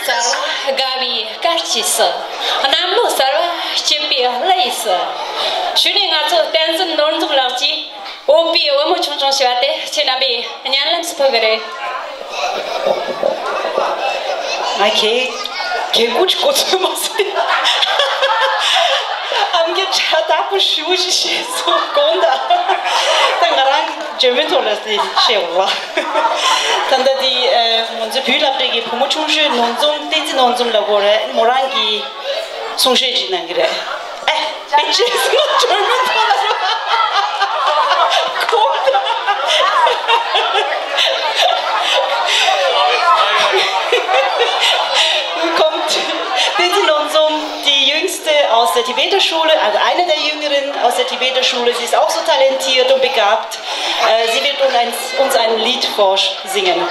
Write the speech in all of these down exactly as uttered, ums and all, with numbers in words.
གསར་བ་དགའ་བའི་སྐར་གྱིས་བསུ། གནམ་ལོ་གསར་བ་སྐྱིད་པའི་གླུ་ཡིས་བསུ། གཞུག་ནས་ང་ཚོ་བསྟན་འཛིན་ནོར་འཛོམས་ལགས་ཀྱིས་བོད་པའི་བུ་མོ་ཆུང་ཆུང་ཞེས་པ་དེ་ཁྱེད་རྣམ་པའི་སྙན་ལམ་སུ་ཕུལ་གི་རེད། ང་ཁྱེད་ཁྱེད་སྐུ་ཅི་གོ་ཚོད་མ་ཟིན། ཨམ་གྱི་ཕྲ་དག་པོ་ཞུ་ཞིག་བཤད་སོང་དགོངས་དག་ད་ང་རང་གི་འཇོན་མི་ཐོག་ལ་སི་བཤད་འོ་བ། ད་ལྟ་དེ་ང་ཚོའི་བོད་སློབ་གྲྭའི་གི་བུ་མོ་ཆུང་ཤོས་ནོར་འཛོམས་བསྟན་འཛིན་ནོར་འཛོམས་ལ་གོ་རེད། མོ་རང་གི་གསུང་བཤད་ཅིག་གནང་གི་རེད། ཨེ། དཔེ་ཆའི་སྔ་འགྲོས་མི་ཐོག་ལ་ཁོང་ཁོང་བསྟན་འཛིན་ནོར་འཛོམས། Die jüngste aus der Tibeter Schule, also eine der jüngeren aus der Tibeter Schule. Sie ist auch so talentiert und begabt. Äh, sie wird uns ein, uns ein Lied vorsingen.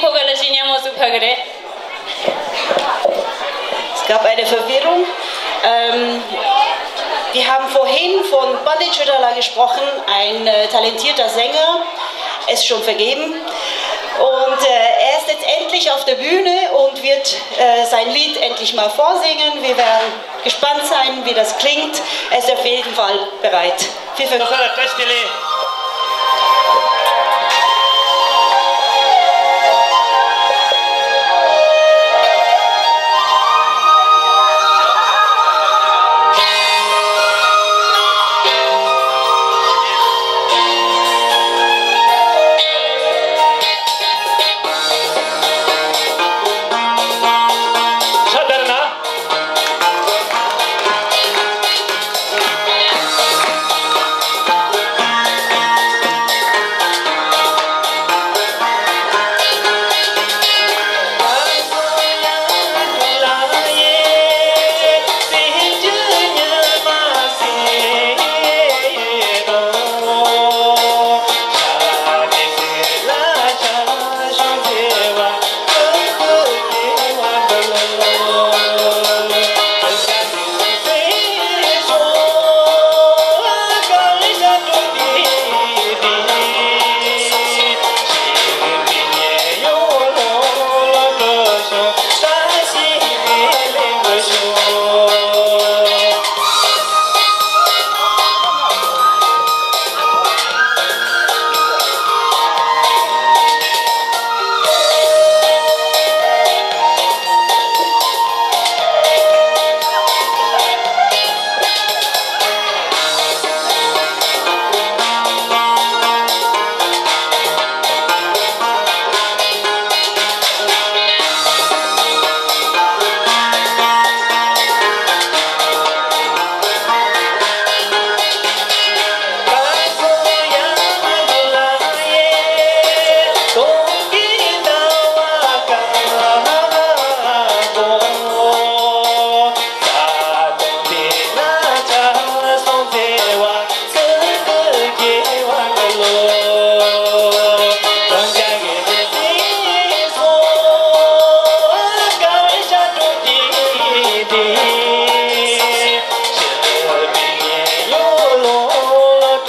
ཁོ་ག་ལ་ཞིག་ཉམས་མོ་ཟུག་ཕ་གི་རེད། Es gab eine Verwirrung. Ähm, wir haben vorhin von Bandit Schütterla gesprochen, ein äh, talentierter Sänger, ist schon vergeben. Und äh, er ist jetzt endlich auf der Bühne und wird äh, sein Lied endlich mal vorsingen. Wir werden gespannt sein, wie das klingt. Er ist auf jeden Fall bereit. Viel Vergnügen. ཐུགས་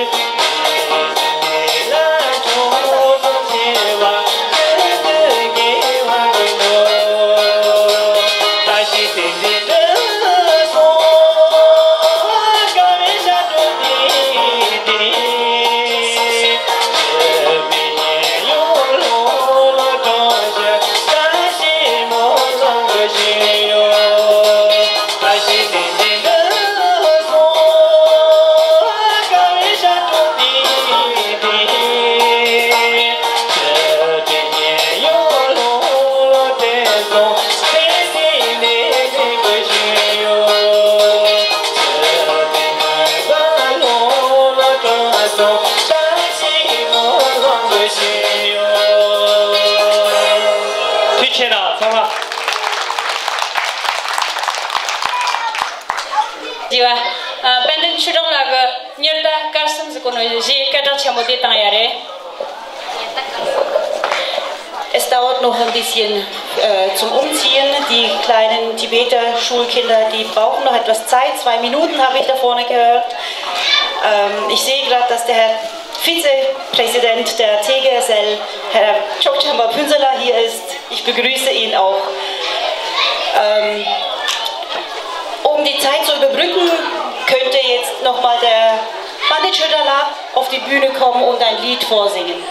རྗེ་ཆེ་གནང་ཚང་མ། དེ་བ། ཨ། དཔལ་ལྡན་ཆོས་གྲགས་ལགས་ཀྱིས་ཉེར་ཟླ་སྐར་གསུམ་ཟེར་གོ་ནོ་གཞས་སྐད་གྲགས་ཆེན་མོ་དེ་བཏང་ཡ་རེད། Es dauert noch ein bisschen äh, zum Umziehen. Die kleinen Tibeter Schulkinder, die brauchen noch etwas Zeit. Zwei Minuten habe ich da vorne gehört. Ähm, ich sehe gerade, dass der Herr Vizepräsident der T G S L, Herr Chokchamba Pünzela, hier ist. Ich begrüße ihn auch. Ähm, um die Zeit zu überbrücken, könnte jetzt nochmal der Pandit Chödala auf die Bühne kommen und ein Lied vorsingen.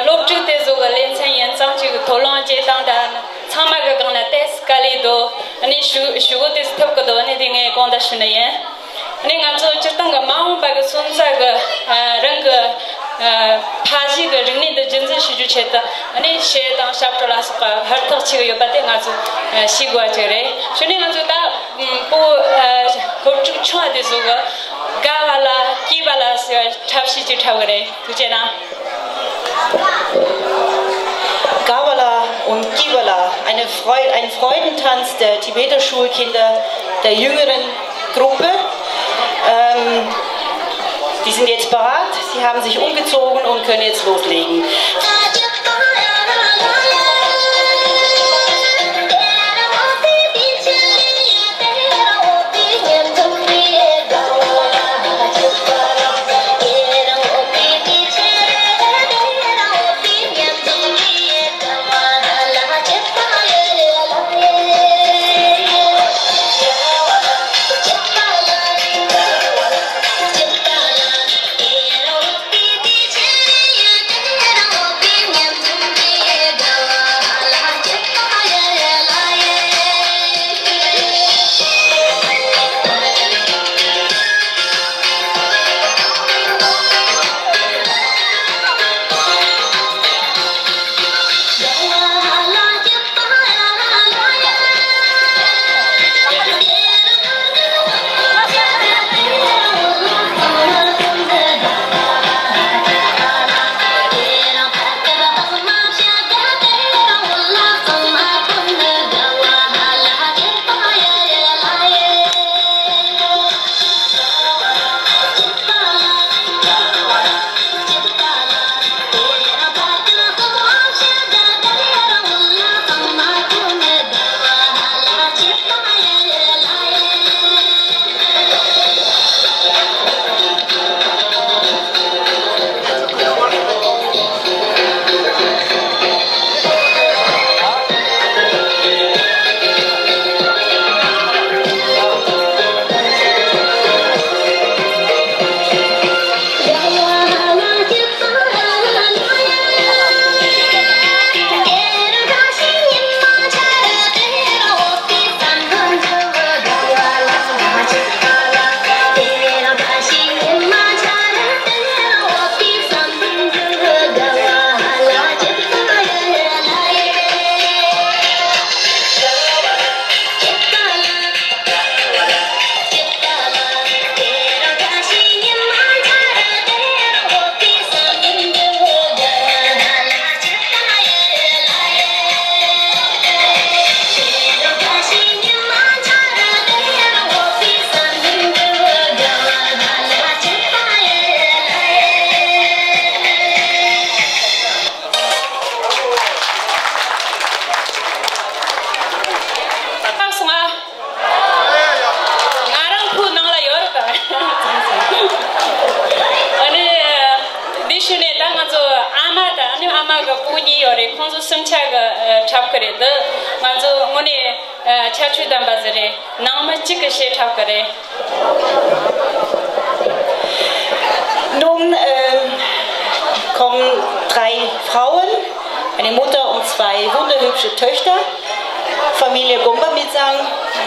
སློབ་ཕྲུག་དེ་ཚོ་གི་ལེ་ཚན་ཡིན་ཙང་ཅིག་དོ་སྣང་བྱེད་སྟངས་དང་ཚང་མ་གི་སྒང་ལ་ཏོག་ཙམ་དཀའ་ལས་འདུག་ཨ་ནི་ཞུ་ཞུ་གོ་ཏོག་ཙམ་ཐུབ་གི་འདུག་ཨ་ནི་དེ་ངས་དགོངས་དག་ཞུ་ནི་ཡིན། ཨ་ནི་ང་ཚོ་སྤྱིར་བཏང་གི་མ་འོངས་པ་གི་སོན་རྩ་གི་ཨ་རང་གི་ཨ་ཕ་གཞིས་གི་རིག་གནས་འདི་རྒྱུན་འཛིན་བྱེད་རྒྱུའི་ཆེད་དུ་ཨ་ནི་གཞས་དང་ཞབས་བྲོ་ལ་སོགས་པ་ཧུར་ཐག་བྱེད་གི་ཡོད་པ་དེ་ང་ཚོ་ཨ་ཤེས་དགོས་པ་ཅིག་རེད། ཞུ་ནི་ང་ཚོ་ད་ཨ་བུ་ཨ་སློབ་ཕྲུག་ཆུང་བ་དེ་ཚོ་གི་དགའ་བ་ལ་སྐྱིད་པ་ལ་ཟེར་བ་འཁྲབ་གཞས་ཅིག་འཁྲབ་གི་རེད། ཐུགས་རྗེ་གནང་། Gawala und Kiwala, eine Freu-, ein Freudentanz der Tibeter Schulkinder der jüngeren Gruppe. Ähm, die sind jetzt parat, sie haben sich umgezogen und können jetzt loslegen. ཆ་གི་འཁྲབ་གི་རེད། འདི་ང་ཚོ་དངོས་གནས་ཁྱད་ཆོས་ལྡན་པ་ཟིག་རེད། ནང་མི་གཅིག་གི་ཞེ་འཁྲབ་གི་རེད། Nun ähm, kommen drei Frauen, eine Mutter und zwei wunderhübsche Töchter. Familie Gomba-Mitsang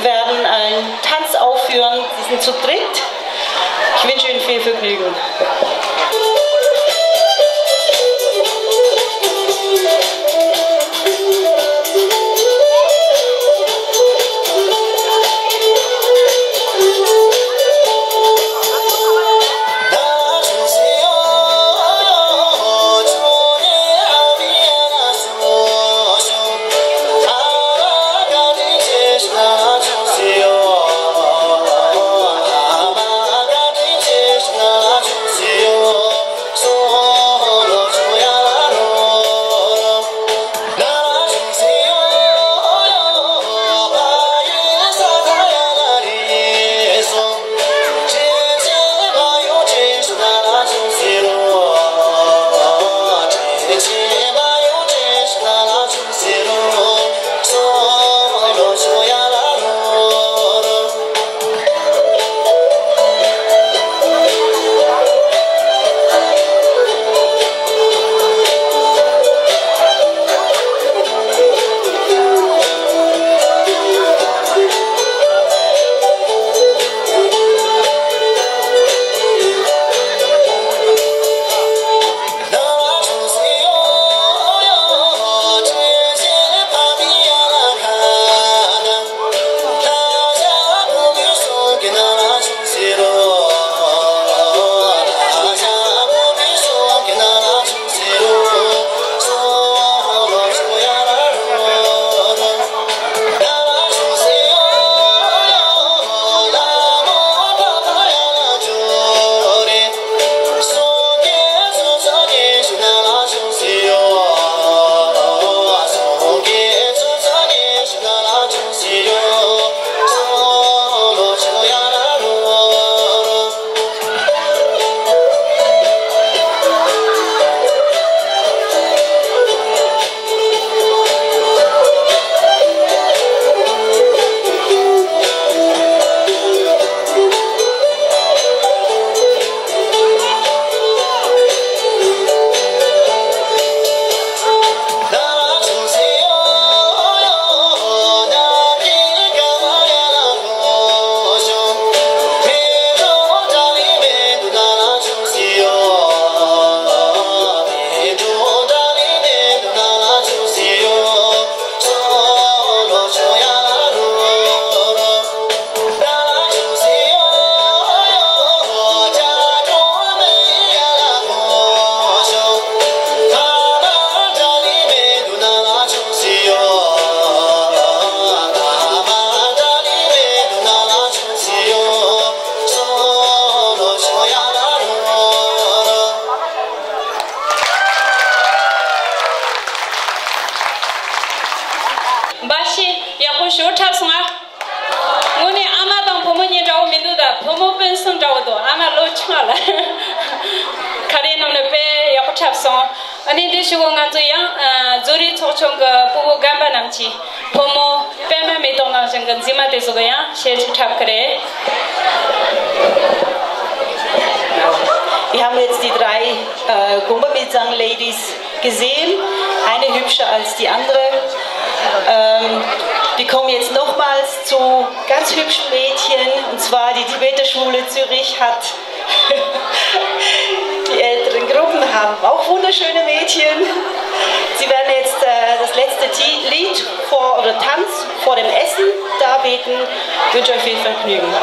werden einen Tanz aufführen. Sie sind zu dritt. Ich wünsche Ihnen viel Vergnügen. འབའ་ཞིག་ཡག་པོ་ཞེ་པོ་འཁྲབ་སོང་ཨ། དངོས་གནས་ཨ་མ་དང་བུ་མོ་གཉིས་འདྲ་བོ་མི་འདུག་ད་བུ་མོ་སྤུན་གསུམ་འདྲ་བོ་འདུག་ཨ་མ་ལོ་ཆུང་བ་ལ། ག་རེ་ནང་ནས་དཔེ་ཡག་པོ་འཁྲབ་སོང་། ཨ་ནི་འདི་ཞུ་གོ་ང་ཚོ་ཡང་ཨ་རྫོང་རིགས་ཚོགས་ཆུང་གི་སྤུ་གུ་རྒན་པ་རྣམས་ཀྱིས་བུ་མོ་པད་མ་མེ་ཏོག་ནང་བཞིན་གྱི་མཛེས་མ་དེ་ཚོ་གི་ཡང་གཞས་ཅིག་འཁྲབ་ཀྱི་རེད། Wir haben jetzt die drei äh, Gumba Mitsang Ladies gesehen, eine hübscher als die andere. Ähm, wir kommen jetzt nochmals zu ganz hübschen Mädchen, und zwar die Tibeter Schule Zürich hat die älteren Gruppen haben auch wunderschöne Mädchen. Sie werden jetzt äh, das letzte Ti- Lied vor oder Tanz vor dem Essen darbieten. Ich wünsche euch viel Vergnügen.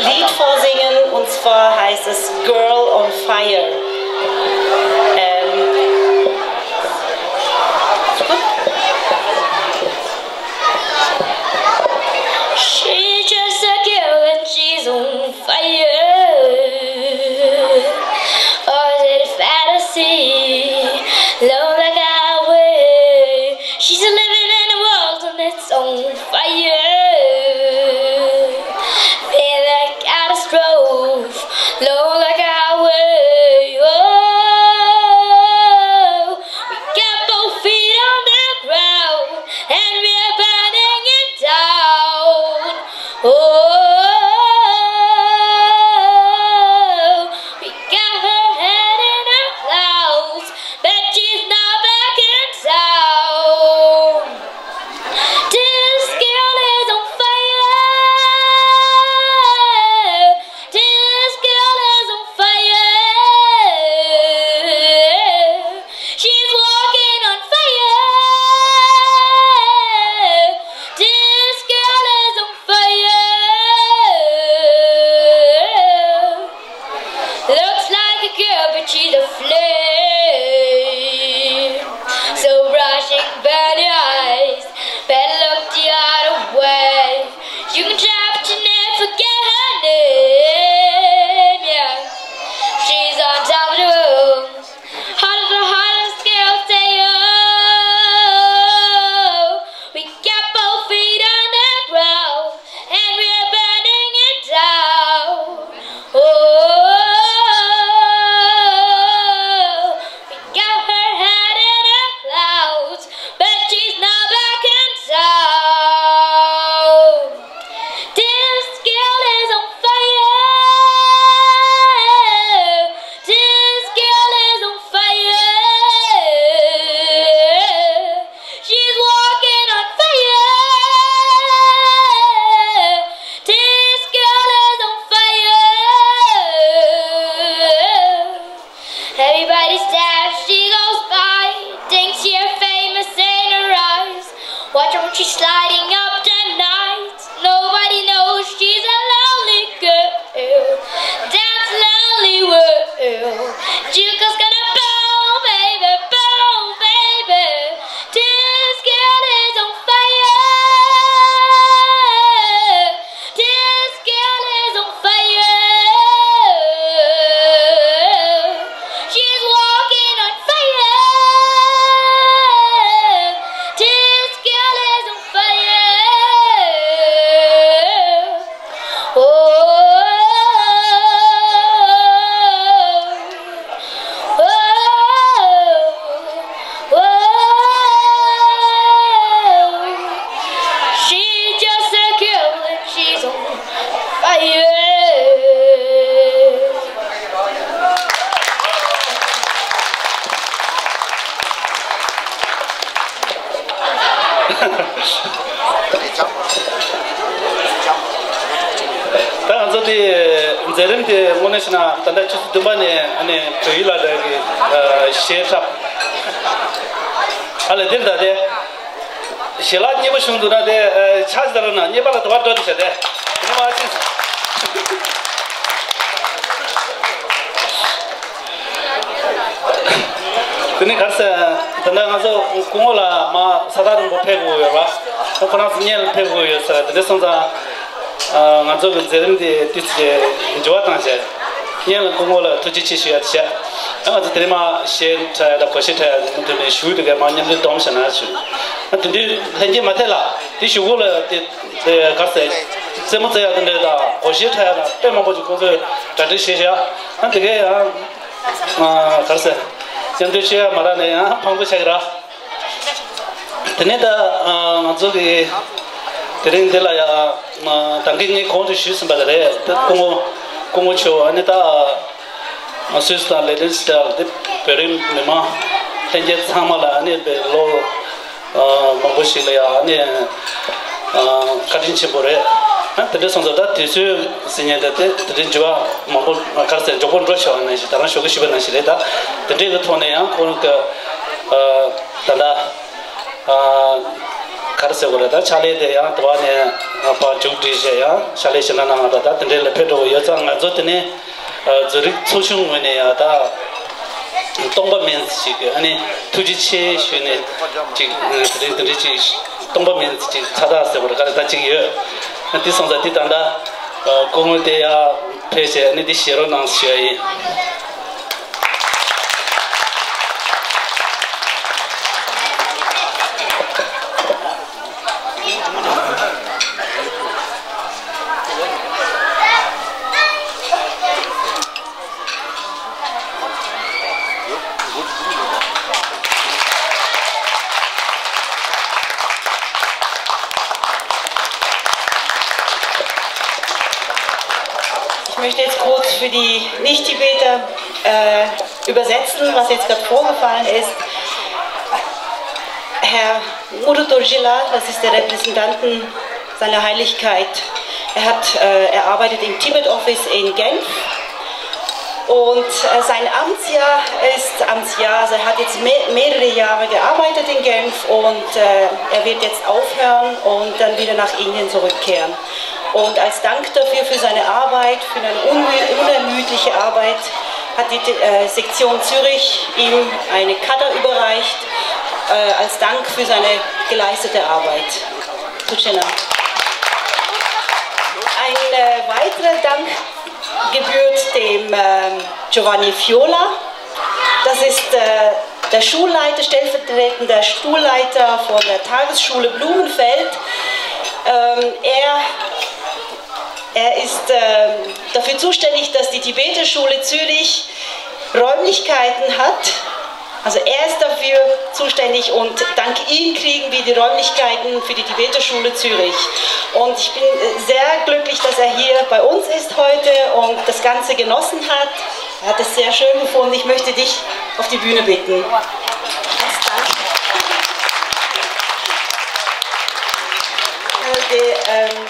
Lied vorsingen, und zwar heißt es Girl on Fire. Ähm, She's just a girl and she's on fire. Or is it fantasy? Love like highway. She's living in a world and it's on fire. Feel like catastrophe. Love like highway. Oh, we got both feet on the ground and we're burning it down. Oh, we got her head in her clouds, but she's not backing down. This girl is on fire. This girl is on fire. She's walking on fire. This girl is on fire. Looks like a girl, but she's a flame. So bright she can burn your eyes. Better look the other way. You can try, but you never forget her name. Yeah, she's on top of the world. Hottest, the hottest girl, say oh. We got both feet on the ground and we're burning it down. Oh, we got her head in the clouds, but she's not backing down. This girl is on fire. This girl is on fire. She's walking on fire. This girl is on fire. Everybody stares, she goes by, thinks she's famous in her eyes. Watch her when she's sliding up the night. Nobody knows she's a lonely girl. That's lonely world. Chica's gonna boom, baby, boom, baby. This girl is on fire. This girl is on fire. She's walking on fire. This girl is on fire. Oh, oh, oh, oh. She's just a girl and she's on fire. ད་ང་ཚོ་དེ་མཛད་རིམ་དེ་དངོས་གནས་བྱས་ན་ད་ལྟ་ཆུ་ཚོད་བདུན་པ་ནས་ཨ་ནི་བོད་ཡིག་ལ་རག་གི་གཞས་འཁྲབ། ཨ་ལས་དེར་ད་དེ་ཞལ་ལག་རྙེད་པ་བྱུང་འདུག་ན་དེ་ཆ་ཅི་ད་ར་ན་རྙེད་པ་ལ་དུ་བ་འགྲོ་དེ་བྱ་དེ་དེ་ནི་མ་ཕྱིན། དེ་ནི་ག་རེ་ཟེར། ད་ལྟ་ང་ཚོ་སྐུ་ངོ་ལགས་མར་ས་ཐག་རིང་པོ་ཕེབས་དགོས་ཡོད་པ། ཁོ་རང་ཚོ་བརྙན་ལ་ཕེབས་དགོས་ཡོད་ཟེར། དེ་འདྲ་སོང་ཙང་། ང་ཚོ་གི་མཛད་རིམ་འདི་ཏོག་ཙམ་འགྱུར་བ་བཏང་བྱས། བརྙན་ལ་སྐུ་ངོ་ལ་ཐུགས་རྗེ་ཆེ་ཞུ་ཡ་དེ་བྱས། ང་ཚོ་དེ་རིང་མར་གཞས་འཁྲབ་ཡ་དང་སྒོར་གཞས་འཁྲབ་ཡ་མུ་མཐུད་ནས་ཞུ་དེ་གའི་མར་མཉམ་འབྲེལ་གཏོང་བྱས་ན་ཞུ། དེ་དུས་ལྷན་རྒྱས་མ་ཐེ་ལ་དེ་ཞུ་སྒོ་ལ་དེ་དེ་ག་རེ་ཟེར། རྩེད་མོ་རྩེ་ཡ་དེ་འདྲ་དང་སྒོར་གཞས་འཁྲབ་ཡ་དང་དཔེ་མང་པོ་ཞིག་ཁོང་ཚོས་གྲ་སྒྲིག་བྱས་བཞག་ཨ་དེ་གའི་ཡང་། ག་རེ་ཟེར། མཉམ་དུ་ཤེས་ཡ་མ་རག་ནས་ཡང་ཕངས་པོ་ཆགས་ཀྱི་ར། དེ་ནས་ད་ང་ཚོ་གི་དེ་རིང་འདི་ལ་ཡང་ད་གིན་ངས་གོང་དུ་ཞུས་ཟིན་པ་དེ་རེད། ད་སྐུ་ངོ་སྐུ་ངོ་མཆོག་ཨ་ནི་ད་སུད་སི་དང་ལེ་ཏན་སི་ཊལ་དེ་བོད་རིགས་མི་མང་ལྷན་རྒྱས་ཚང་མ་ལ་ཨ་ནི་དཔེ་ལོ། མང་པོ་ཞིག་ལ་ཡང་ནས་བཀའ་དྲིན་ཆེན་པོ་རེད། དེ་འདྲ་སོང་ཙང་ད་དུས་ཚོད་ཟེར་མཁན་དེ་དེ་དེ་འདྲའི་འགྱུར་བ་མང་པོ་ག་རེ་ཟེར་མགྱོགས་པོ་འགྲོ་ཤོག་ནང་བཞིན་ད་རང་ཞོགས་ཀས་ཞུས་པ་ནང་བཞིན་རེད། ད་དེ་འདྲའི་གི་ཐོག་ནས་ཡང་ཁོང་གི་ད་ལྟ་ ག་རེ་ཟེར་དགོས་རེད། ད་ཕྱག་ལས་དེ་ཡང་དེ་བ་ནས་ཕར་མཇུག་སྒྲིལ་བྱས་ཡང་ཕྱག་ལས་ཞིག་གནང་གནང་བ་ད་དེ་འདྲའི་ལ་ཕེབས་འགྲོ་གི་ཡོད་ཙང་། ང་ཚོ་དེ་ནས་ཨ་ཛུ་རིག་ཚོགས་ཆུང་ངོས་ནས་ཡང་ད་སྟོང་པ་མིན་ཞིག་གི་ཨ་ནི་ཐུགས་རྗེ་ཆེ་ཞུས་ནས་ཅིག་དེ་རིང་དེ་འདྲའི་ཅིག་སྟོང་པ་མིན་ཅིག་ཚ་ཐག་ཟེར་བ་རེད། ག་རེ་ད་ཅིག་ཡོད། དེ་སོང་ཙང་དེ་ད་ལྟ་སྐུ་ངོ་དེ་ཡང་ཕེབས་བྱས་ཨ་ནི་འདི་བཞེས་རོགས་གནང་ཞུ་ཡ་ཡིན། Ich möchte jetzt kurz für die Nicht-Tibeter äh, übersetzen, was jetzt gerade vorgefallen ist. Herr Ngurdo Dorjila, das ist der Repräsentanten seiner Heiligkeit. Er hat, äh, er arbeitet im Tibet Office in Genf. Und äh, sein Amtsjahr ist Amtsjahr, also er hat jetzt me mehrere Jahre gearbeitet in Genf und äh, er wird jetzt aufhören und dann wieder nach Indien zurückkehren. Und als Dank dafür, für seine Arbeit, für eine unermüdliche Arbeit, hat die äh, Sektion Zürich ihm eine Kata überreicht, äh, als Dank für seine geleistete Arbeit. Ein äh, weiterer Dank gebührt dem äh, Giovanni Fiola. Das ist äh, der Schulleiter, stellvertretender Schulleiter von der Tagesschule Blumenfeld. Ähm, er, er ist äh, dafür zuständig, dass die Tibeter-Schule Zürich Räumlichkeiten hat. Also er ist dafür zuständig und dank ihm kriegen wir die Räumlichkeiten für die Tibeter-Schule Zürich. Und ich bin äh, sehr glücklich, dass er hier bei uns ist heute und das Ganze genossen hat. Er hat es sehr schön gefunden. Ich möchte dich auf die Bühne bitten. Danke. དེ་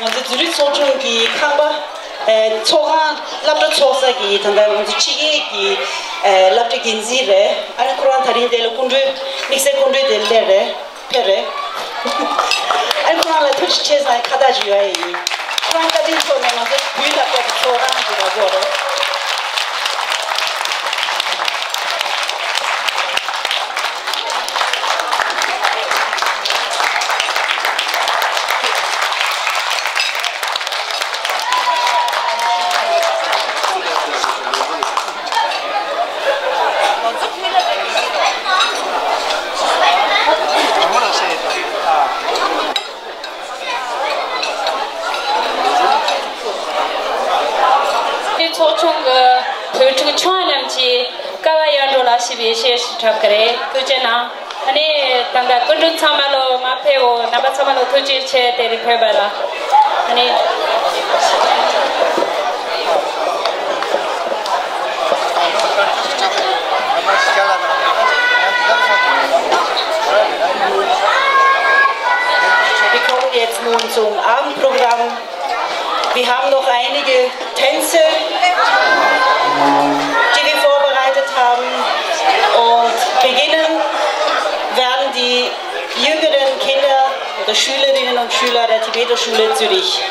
ང་ཚོ་ཛུ་རིག་ཚོགས་ཆུང་གི་ཁང་པ་ཚོགས་ཁང་སློབ་གྲྭ་ཚོགས་ས་གི་ད་ལྟ་ང་ཚོ་ཕྱི་རྒྱལ་གྱི་སློབ་གྲྭ་འགན་འཛིན་རེད། ཨ་ནི་ཁོ་རང་ད་རིང་དེ་ལ་སྐུ་མགྲོན་དམིགས་བསལ་སྐུ་མགྲོན་དེ་སླེབས་རེད། ཕེབས་རེད། ཨ་ཁོ་རང་ལ་ཐུགས་རྗེ་ཆེ་ཟེར་ཁ་བཏགས་ཞུ་ཡ་ཡིན། ཁོ་རང་བཀའ་དྲིན་ཐོག་ནས་ང་ཚོ་བོད་ལ་ཕེབས་པའི་ཚོགས་རང་གི་ར་སྐོར་རེད། ཚོགས་ཆུང་གི་བོད་ཕྲུག་ཆུང་བ་རྣམས་ཀྱིས་ཀ་བ་ཡར་འགྲོ་ལ་ཞེས་པའི་གཞས་ཤིག་འཁྲབ་ཀྱི་རེད། ཐུགས་རྗེ་གནང་། ཨ་ནི་ད་ལྟ་སྐུ་མགྲོན་ཚང་མ་ལོ་མ་ཕེབས་འོ། རྣམ་པ་ཚང་མ་ལོ་ཐུགས་རྗེ་ཆེ། དེ་རིང་ཕེབས་པ་ལ་ཨ་ནི། Wir kommen jetzt nun zum Abendprogramm. Wir haben noch einige Tänze, die wir vorbereitet haben. Und beginnen werden die jüngeren Kinder oder Schülerinnen und Schüler der Tibeter Schule Zürich.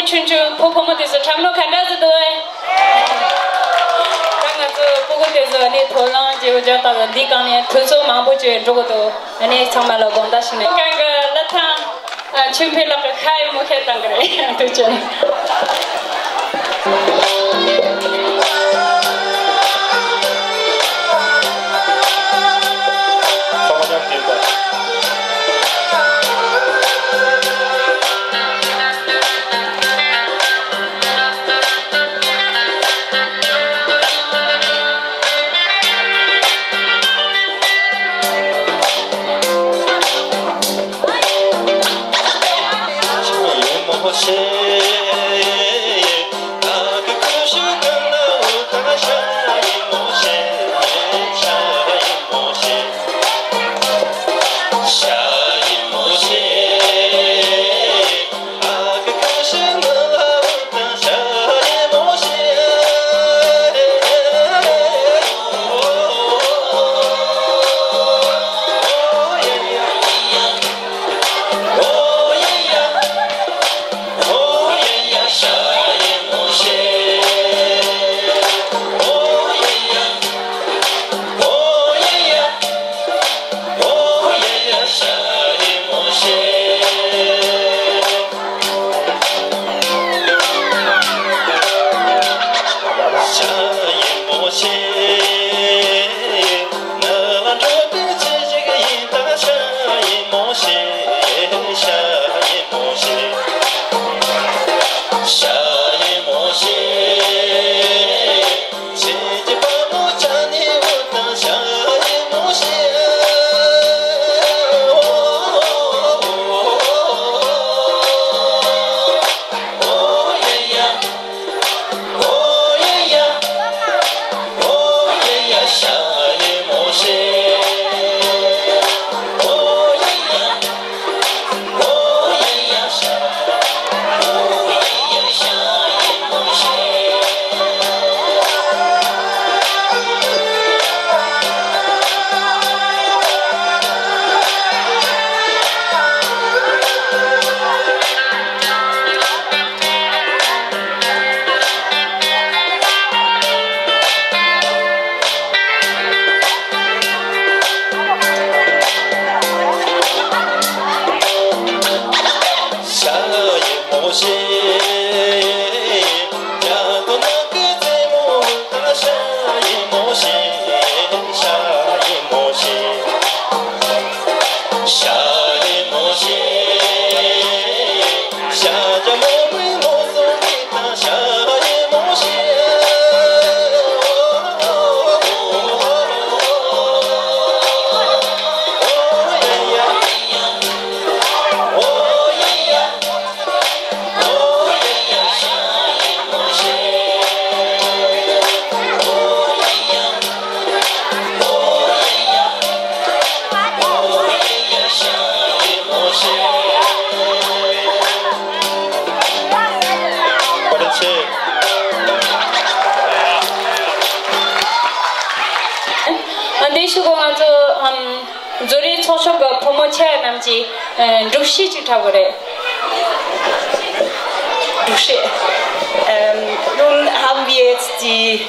ཆུང་ཆུང་ཕོ་ཕོ་མོ་དེ་ཚོ་ཁྲམ་ལོ་ག་འདྲ་ཟེར་འདུག་ཨེ། ད་ང་ཚོ་སྤུ་གུ་དེ་ཚོ་ནི་དོ་སྣང་བྱེད་འོ་ཇག་ལྟ་བུ་འདི་གང་ནས་དུས་ཚོད་མང་པོ་བྱས་འགྲོ་གི་འདུག་ཨ་ནི་ཚང་མ་ལ་དགོངས་དག་ཞུ་ནས་གང་གི་ལ་ཐང་ཆུང་ཕེ་ལགས་ཀྱི་ཁ་ཡི་མོ་ཁས་བཏང་གི་རེད། ཐུགས་རྗེ་ཆེ། བཀའ་དྲིན་ཆེ། ཨ་འདི་ཞུ་གོ་ང་ཚོ་ཨམ། བཟོ་རིག་ཚོགས་ཆུང་གི་ཕོ་མོ་ཆེ་བ་རྣམས་ཀྱིས་ཨ་སྒྲུབ་གཞི་ཅིག་འཁྲབ་དགོས་རེད། སྒྲུབ་གཞི། Ähm, nun haben wir jetzt die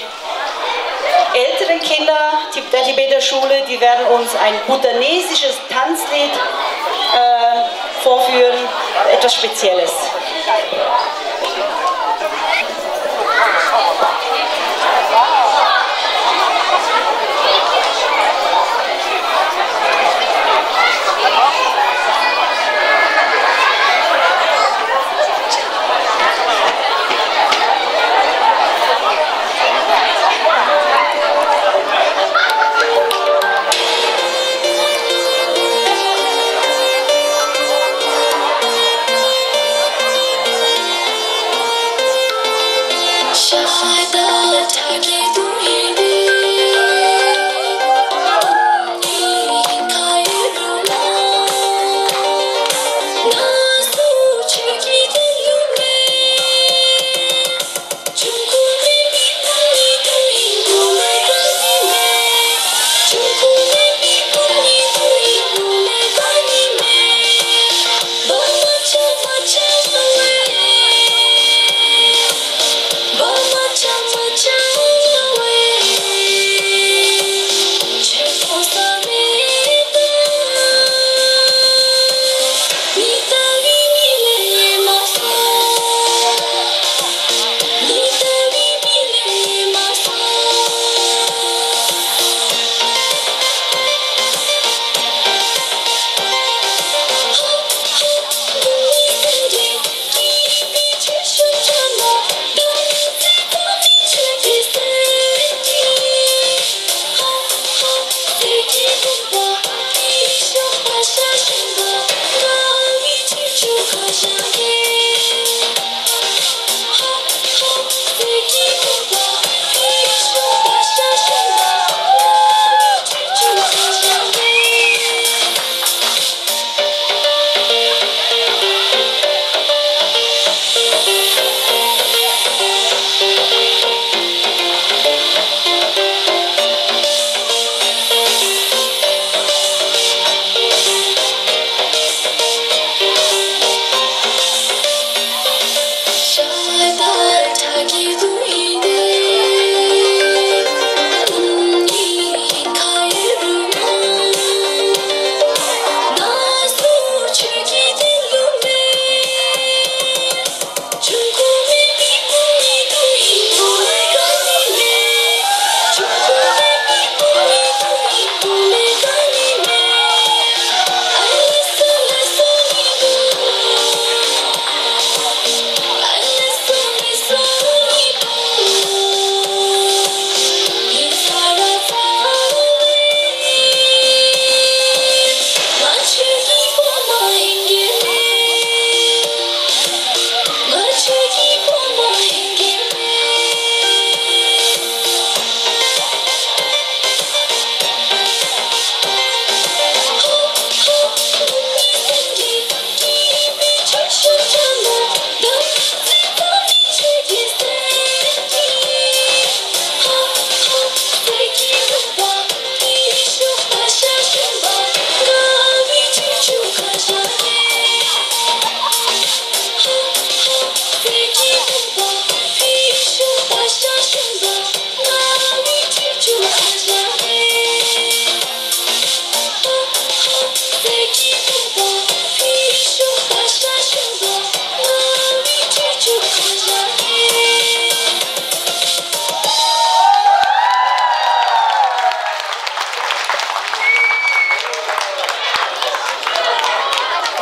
älteren Kinder der Tibeter Schule, die werden uns ein bhutanesisches Tanzlied äh, vorführen, etwas Spezielles.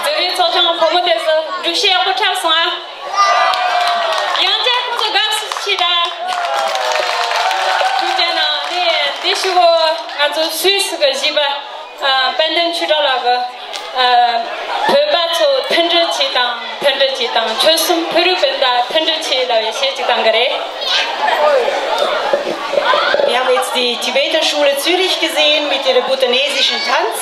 འཛིན་རིམ་ཚོགས་ཆུང་བུ་མོ་དེ་ཚོ་སྒྲུབ་བྱེད་ཡག་པོ་འཁྲབ་སོང་ཨ། ཡང་བསྐྱར་ཁོང་ཚོ་དགའ་བསུ་ཞུ་ད། ཐུགས་རྗེ་གནང་། ནས་འདི་ཞུ་གོ། ང་ཚོ་སུད་སི་གི་གཞིས་པ། ཨ། དཔལ་ལྡན་ཆོས་གྲགས་ལགས་ཀྱིས། ཨ། བོད་པ་ཚོ་མཐུན་སྒྲིལ་བྱེད་དང་། མཐུན་སྒྲིལ་བྱེད་དང་། ཆོལ་གསུམ་བོད་རིགས་སྤུན་ཟླ་མཐུན་སྒྲིལ་བྱེད་ལབ་པའི་གཞས་ཅིག་བཏང་གི་རེད། Wir haben jetzt die Tibeter-Schule Zürich gesehen mit ihrer bhutanesischen Tanz.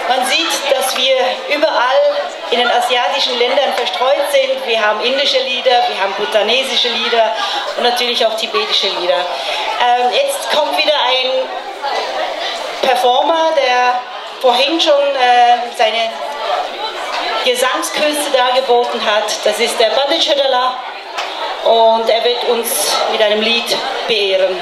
Man sieht, dass wir überall in den asiatischen Ländern verstreut sind. Wir haben indische Lieder, wir haben bhutanesische Lieder und natürlich auch tibetische Lieder. Ähm, jetzt kommt wieder ein Performer, der vorhin schon, äh, seine Gesangskünste dargeboten hat. Das ist der Pandit Chödala und er wird uns mit einem Lied beehren.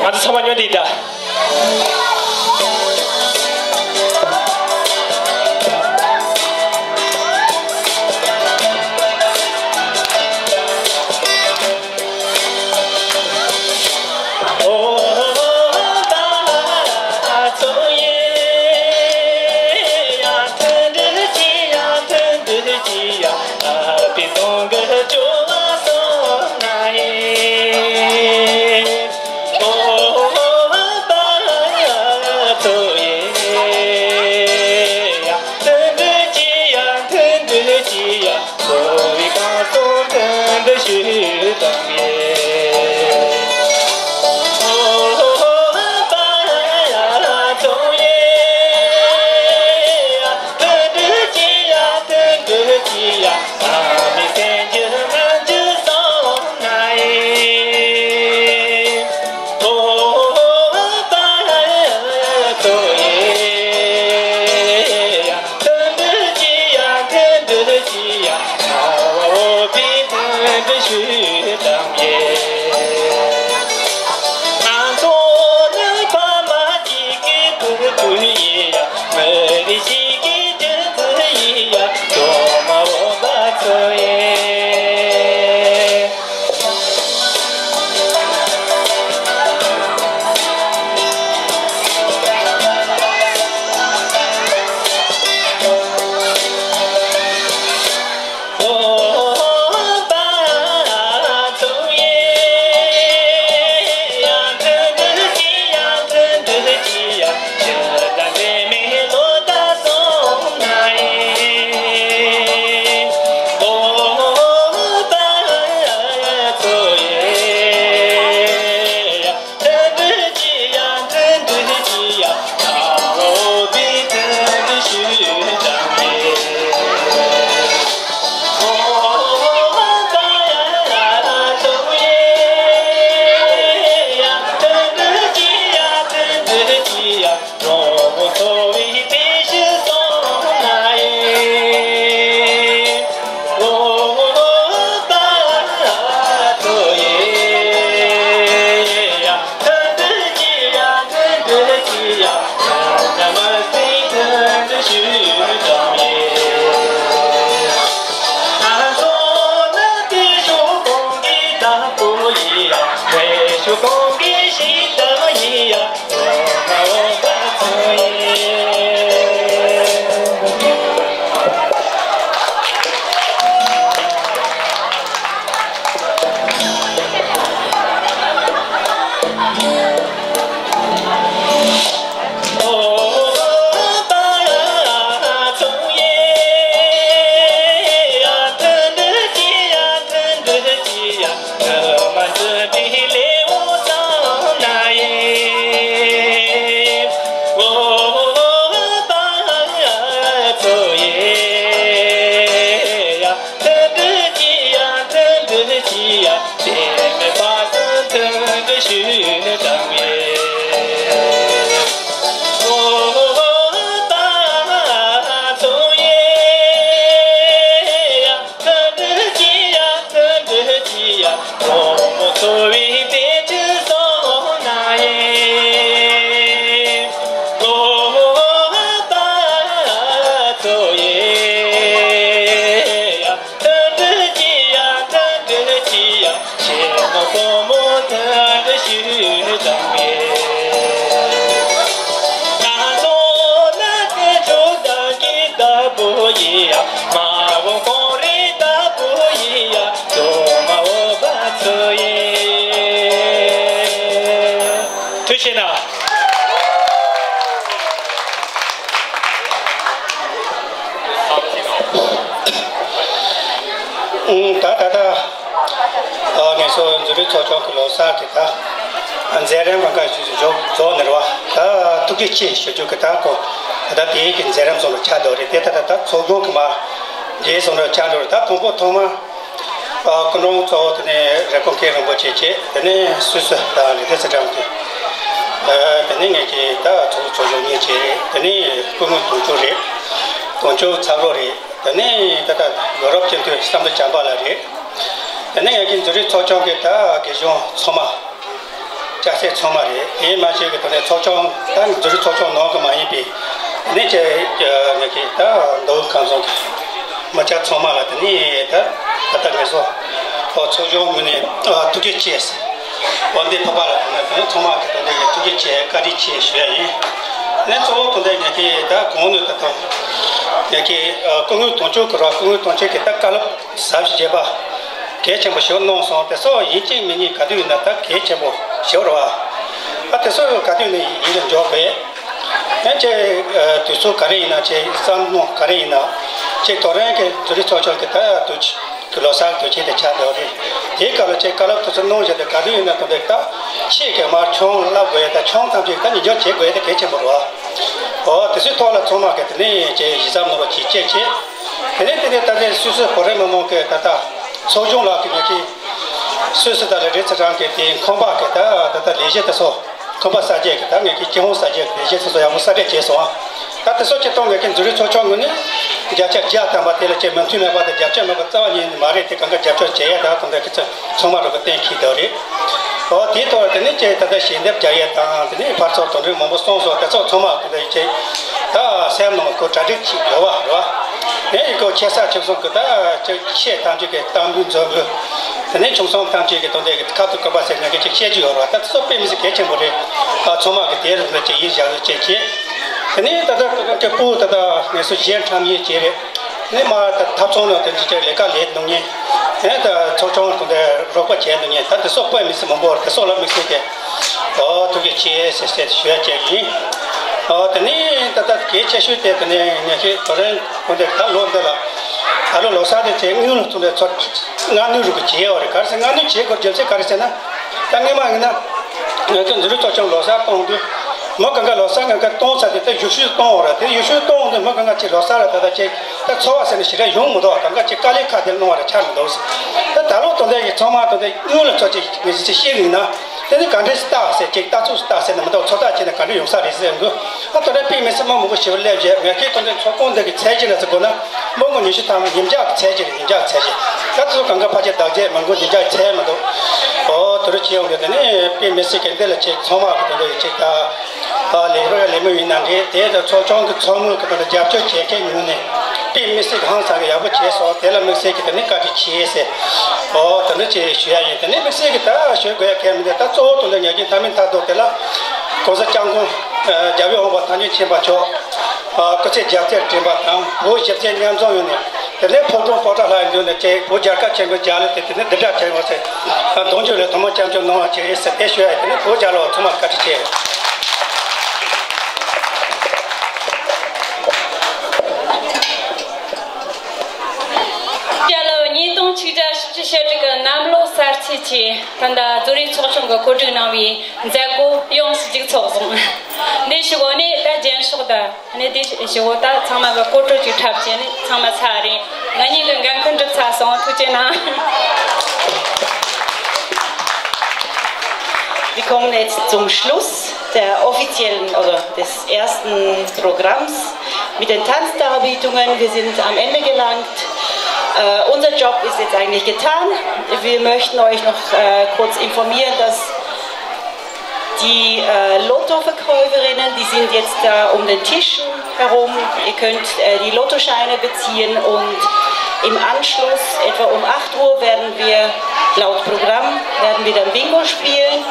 ང་ཚོ་ཚང་མ་ཉོན་དེ་ཡིན་ད། ད་ད་ལྟ་ངེད་ཚོ་འཛིན་རིམ་ཚོགས་ཆུང་གི་ལོ་གསར་གྱི་ད་མཛད་རིམ་གང་ག་ཞུ་རྒྱུ་རྫོགས་ནས་རེད་བ། ད་ཐུགས་རྗེ་ཆེ་ཞུ་རྒྱུ་གི་ད་ཁོ་ད་ལྟ་དེའི་གི་མཛད་རིམ་སོང་རུ་ཆགས་འདུག་རེད། དེ་ད་ད་ད་ཚོགས་ཆུང་གི་མ་རྗེས་སོང་རུ་ཆགས་འགྲོ་རེད། ད་དང་པོ་ཐོག་མ་སྐུ་མགྲོན་གཙོ་བོ་དེ་ནས་རེབ་གོང་མཁན་རིན་པོ་ཆེ་བཅས། དེ་ནས་སུད་སི་དང་ལི་ཏི་སི་ཀྲམ་གྱི་དེ་ནས་ངེད་ཀྱི་ད་ཚོགས་ཚོགས་ཆུང་གཉིས་བཅས་རེད། དེ་ནས་སྐུ་ངོ་དོན་གཅོད་རེད། དོན་གཅོད་ཚབ་རོགས་རེད། དེ་ནས་ད་ལྟ་ཡོ་རོབ་སྤྱི་འཐུས་བསམ་གྲུབ་བྱམས་པ་ལགས་རེད། དེ་ནས་ངེད་ཀྱི་འཛིན་རིམ་ཚོགས་ཆུང་གི་ད་དགེ་སྦྱོང་ཚང་མ། སྐྱ་སེར་ཚང་མ་རེད། དེ་མ་ཞིག་གི་ཐོག་ནས་ཚོགས་ཆུང་ད་འཛིན་རིམ་ཚོགས་ཆུང་ནང་གི་མ་ཡིན་པའི་དེ་ནས་ཀྱི་ངེད་ཀྱི་ད་མདོ་དབུས་ཁམས་གསུམ་གྱི་མི་སྐྱ་ཚང་མ་ལ་དེ་ནས་ད་ད་ལྟ་ངེད་ཚོ་ཚོགས་ཆུང་ངོས་ནས་ཐུགས་རྗེ་ཆེ་ཟེར། འོན་ཏེ་ཕ་པ་ལ་དེ་ནས་ཚང་མ་གི་ཐོག་ནས་ཐུགས་རྗེ་ཆེ་བཀའ་དྲིན་ཆེ་ཞུ་ཡ་ཡིན། དེ་ནས་གཙོ་བོ་ཐོག་ནས་ངེད་ཀྱི་ད་གོང་ནས་ད་ཐོག་ངེད་ཀྱི་སྐུ་ངོ་དོན་གཅོད་ཀྱི་ར་སྐུ་ངོ་དོན་གཅོད་ཀྱི་ད་བཀའ་སློབ་ཟབ་ཞིང་རྒྱས་པ་གལ་ཆེན་པོ་ཞིག་གནང་སོང་། དེ་སོགས་ཡིན་གཅིག་མིན་གཉིས་ག་དུས་ཡིན་ན་ད་གལ་ཆེན་པོ་ཞིག་རེད་བ། ཨ་དེ་སོགས་ག་དུས་ནས་ཡིད་ལ་འཇོག་དགོས། ཡང་ཅིག་དུས་ཚོད་ག་རེ་ཡིན་ན་ཅིག་བསམ་བློ་ག་རེ་ཡིན་ན་ཅིག་དོ་རང་གི་འཛིན་རིམ་ཚོགས་ཆུང་གི་ད་དུས་ཀྱི་ལོ་གསར་དུས་ཆེན་དེ་ཆགས་བསྡད་པ་རེད། དེའི་སྐབས་ལ་ཅིག་བཀའ་སློབ་དེ་ཚོ་གནང་བཞིན་དུ་ག་དུས་ཡིན་ན་དོན་དུ་ད་ཆེད་ཀྱི་མར་ཆུང་བསླབ་དགོས་ཡ་ད་ཆུང་ཐམས་ཅད་ད་ཉིན་འཇོག་བྱེད་དགོས་ཡ་ད་གལ་ཆེན་པོ་རེད་བ། འོ་དེ་ཚོའི་ཐོག་ལ་ཚང་མ་གི་དེ་ནས་ཅིག་ཞིབ་ཚགས་གནང་རོགས་གྱིས་ཅེས་བྱས། དེ་ནས་དེ་ནས་ད་ལྟའི་སུད་སི་བོད་རིགས་མི་མང་གི་ད་ལྟ་ཚོགས་ཆུང་ལགས་ཀྱིས་ངེད་ཀྱི་སུད་སི་དང་ལི་ཏི་སི་ཀྲམ་གྱི་དེ་ཁང་པ་གི་ད་ད་ལྟ་ལས་གཞི་དེ་ཚོ་ཁང་པ་གསར་བརྗེ་གི་ད་ངེད་ཀྱི་སྤྱི་ཧོང་གསར་བརྗེ་གི་ལས་གཞི་དེ་ཚོ་ཡག་པོ་གསར་སྤེལ་བྱས་སོང་ཨ། ད་དེ་ཚོ་སྤྱིར་བཏང་ངེད་ཀྱི་འཛིན་རིམ་ཚོགས་ཆུང་ངོས་ནས་བརྒྱ་ཆ་བརྒྱ་ཐམ་པ་དེ་ལ་ཅིག་མོས་མཐུན་མེད་པ་དང་རྒྱབ་སྐྱོར་མེད་པ་རྩ་བ་ཉིད་ནས་མ་རེད། དེ་གང་ག་རྒྱབ་སྐྱོར་བྱེད་ཡ་ད་དེ་འདྲ་གི་ཚོ་ཚང་མ་རོགས་གི་གཏན་འཁེལ་བསྡད་རེད། འོ་དེའི་ཐོག་དེ་ནས་ཅིག་ད་ལྟ་ཞལ་འདེབས་རྒྱག་ཡས་དང་དེ་ནས་ཕར་ཚུར་དོན་འགྲིག་མང་པོ་གསུངས་སོང་། དེ་ཚོ་ཚང་མ་དེ་འདྲ་ཅིག་ད་སེམས་ནང་ཁོ་གྲ་སྒྲིག་ཅིག་ཡོད་པ་རེད་བ། ངས་ཡི་གོ་ཁྱེད་ས་ཁྱིམ་སོང་གི་ད་ཅིག་ཆེས་ཐམས་ཅད་ཀྱི་གཏམ་འབུལ་མཛོད་འབུལ། དེ་ནས་ཆུང་སོང་ཐམས་ཅད་ཀྱི་དོན་དེ་གི་ཁ་ཐུག་གི་པ་ཟེར་ནས་ཀྱི་ཅིག་བཤད་རྒྱུ་ཡོད་རེད་བ། ད་དེ་ཚོ་དཔེ་མི་སྲིད་གལ་ཆེན་པོ་རེད། ཨ་ཚང་མ་གི་དེ་རུ་འདི་ཅིག་ཡིད་བཞག་ཡོད་ཅེས་བྱས། དེ་ནས་ད་ལྟ་ཀྱི་སྤུ་ད་ལྟ་ངལ་གསོ་བྱེད་ཁྲམ་ཡིན་བྱས་རེད། ནས་མ་ད་ཐབ་ཚང་ནང་དེ་འདྲ་ཅིག་ལས་ཀ་ལས་འདུག་ཉེ། ཨེ་ད་ཚོགས་ཆུང་དང་དེ་རོགས་པ་བྱས་འདུག་ཉེ། ད་དེ་སོགས་དཔེ་མི་སྲིད་མང་པོ་རེད། དེ་སོགས་ལ་དམིགས་བསལ་གྱི་ཨོ་ཐུགས་རྗེ་ཆེ་ཟེར་ཟེར་ཞུ་ཡ་བྱས་ཡིན། ཨོ་དེ་ནས་ད་ལྟ་གལ་ཆེ་ཤོས་དེ་དེ་ནས་ངེད་ཀྱི་དོ་རེན་དགོན་སྡེ་ད་ལོ་འདི་ལ་ད་ལོ་ལོ་གསར་དེ་ཚེ་དངུལ་ལ་ཐུག་ནས་ཚོ་སྔ་སྣུར་རུ་གི་བྱས་ཡོད་རེད། ག་རེ་ཟེར་སྔ་སྣུར་བྱེད་དགོས་རྒྱུ་མཚན་ག་རེ་ཟེར་ན། ད་སྔོན་མ་ཡིན་ན་ང་ཚོ་འཛིན་རིམ་ཚོགས་ཆུང་ལོ་གསར་གཏོང་དུས་མི་གང་ག་ལོ་གསར་གང་ག་གཏོང་ཚར་དུས་ད་ཡུལ་ཤུལ་གཏོང་བ་རེད། དེ་ཡུལ་ཤུལ་གཏོང་དུས་མི་གང་ག་ཅིག་ལོ་གསར་ལ་ད་ལྟ་ཅིག་ད་འཚོ་བ་ཟེར་ནས་ཞེ་དྲག་ཡོང་མི་འདུག་གང་ག་ཅིག་དཀའ་ལས་ཁག་དེ་གནང་བ་རེད། ཆགས་མི་འདུག་ད་ད་ལོ་དོན་དག་གི་ཚང་མ་དོན་དག་དངུལ་ལ་ཚོ་ཅིག་ངེས་ཅིག་ཤེས་ཡིན་ན་དེ་ནི་ག་འདྲས་སྟག་ཟེར་ཅིག་ལྟ་ཚུལ་སྟག་ཟེར་ནས་མི་འདུག་ཚོ་ཐག་བཅད་ནས་ག་འདྲས་ཡོང་ས་རེད་ཟེར་འདུག་ཨ་དོན་དག་དཔེ་མི་སྲིད་མ་མང་པོ་ཞེ་པོ་སླེབས་རྗེས་ངས་ཁྱེད་དོན་དག་ཚོགས་ཁང་འདི་གི་ཚད་གཞི་ལ་ཚོ་དགོས་ན། མི་ངོ་ཉི་ཤུ་ཐམ་ཉིས་བརྒྱ་གི་ཚད་གཞི་རེད། ཉིས་བརྒྱ་གི་ཚད་གཞི། ད་དེ་ཚོ་གང་ག་ཕལ་ཆེར་བདག་རྒྱས་མི་འགོ་ཉིས་བརྒྱ་གི་ཚད་མི་འདུག་ཨོ་དེ་རུ་བྱས་ཡོང་གི་དེ་ནི་དཔེ་མི་སྲིད་ཀྱི་འདི་ལ་ཅིག་ཚང་མ་གི་དེ་འདྲ་ཡི་ཅིག་ད་ཨ་ལས་རོགས་ལས་མི་ཡིན་ན་འདྲ། དེ་ད་ཚོགས་ཆུང་གི་ཚོགས་མི་གི་དེ་འདྲ་རྒྱབ་སྐྱོར་བྱེད་མཁན་ཡོང་ནས་དཔེ་མི་སྲིད་ཀྱི་ཧང་སང་གི་ཡག་པོ་བྱས་སོང་། དེ་ལ་དམིགས་བསལ་གྱི་དེ་ནི་བཀའ་དྲིན་ཆེ་ཟེར་ཨོ་དེ་འདྲ་ཅིག་ཞུ་ཡ་ཡིན། དེ་ནི་དམིགས་བསལ་གྱི་ད་ཞུ་དགོས་ཡ་གལ་མི་འདུག་ད་གཙོ་བོ་དེ་འདྲ་ཉག་གི་མཐའ་མའི་མཐའ་སྡོམ་དེ་ལ་༸གོང་ས་༸སྐྱབས་མགོན་རྒྱལ་བའི་དབང་པོ་ཐམས་ཅད་མཁྱེན་པ་མཆོག་སྐུ་ཚེ་རྒྱ་ཆེར་དྲན་པ་དང་བོད་གཞིས་བྱེས་མཉམ་འཛོམས་ཡོང་ནས་དེ་ནས་ཕོ་བྲང་པོ་ཏ་ལ་འདུས་ནས་ཅེས་བོད་རྒྱལ་ཁབ་ཆེན་པོའི་རྒྱལ་གླུ་དེ་དེ་ནས་འདི་འདྲ་བྱས་ཡོང་ཟེར་གདུང་རྒྱུད་ལས་ཐོག་མར་སྐྱབས་འཇུག་གནང་བ་བྱེད་ཟེར་དེ་ཞུ་ཡ་དེ་ནས་བོད་རྒྱལ་ལོ་ཚང་མར་བཀའ་དྲིན་ཆེ། རྒྱལ་ལོ་ཉིས་སྟོང་ཆིག་བརྒྱ་བཞི་བཅུ་ཞེ་དྲུག་གི་གནམ་ལོ་གསར་ཚེས་ཀྱི་ད་ལྟ་རྫོང་རིམ་ཚོགས་ཆུང་གི་གོ་སྒྲིག་གནང་བའི་མཛད་སྒོ་ཡོངས་སུ་མཇུག་ཚོགས་སོང་། འདི་ཞུ་སྒོ་ནི་ད་རྒྱན་ཤོག་ད། ནི་དེ་ཞུ་སྒོ་ད་ཚང་མ་གི་སྐོར་བྲོ་ཅིག་འཁྲབ་བྱས་ནི་ཚང་མ་ཚར་རེད། ང་གཉིས་ཀྱི་འགན་ཁུར་འགྲུབ་ཚར་སོང་། ཐུགས་རྗེ་གནང་། Wir kommen jetzt zum Schluss der offiziellen oder des ersten Programms mit den Tanzdarbietungen. Wir sind am Ende gelangt. Äh, unser Job ist jetzt eigentlich getan. Wir möchten euch noch äh, kurz informieren, dass die äh, Lottoverkäuferinnen, die sind jetzt da um den Tischen herum. Ihr könnt äh, die Lottoscheine beziehen und im Anschluss, etwa um acht Uhr, werden wir laut Programm, werden wir dann Bingo spielen.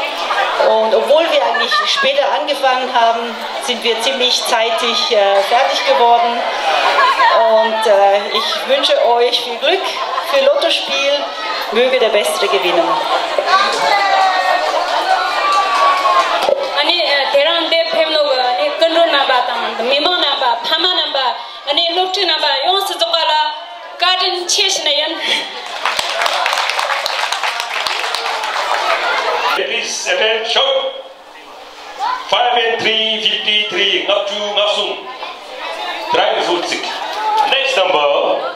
Und obwohl wir eigentlich später angefangen haben, sind wir ziemlich zeitig äh, fertig geworden. Und äh, ich wünsche euch viel Glück für Lottospiel. Möge der Bessere gewinnen. ཨ་ནི་དེ་རིང་འདིར་ཕེབས་མྱོང་གི་ཨ་ནི་སྐུ་མགྲོན་རྣམ་པ་དང་མི་མང་རྣམ་པ་ཕ་མ་རྣམ་པ་ཨ་ནི་སློབ་ཕྲུག་རྣམ་པ་ཡོངས་སུ་རྫོགས་པ་ལ་བཀའ་དྲིན་ཆེ་ཞུ་ནི་ཡིན། Attention! Five and three, fifty-three, ལྔ་བཅུ་ང་གསུམ། Try to foot six. Next number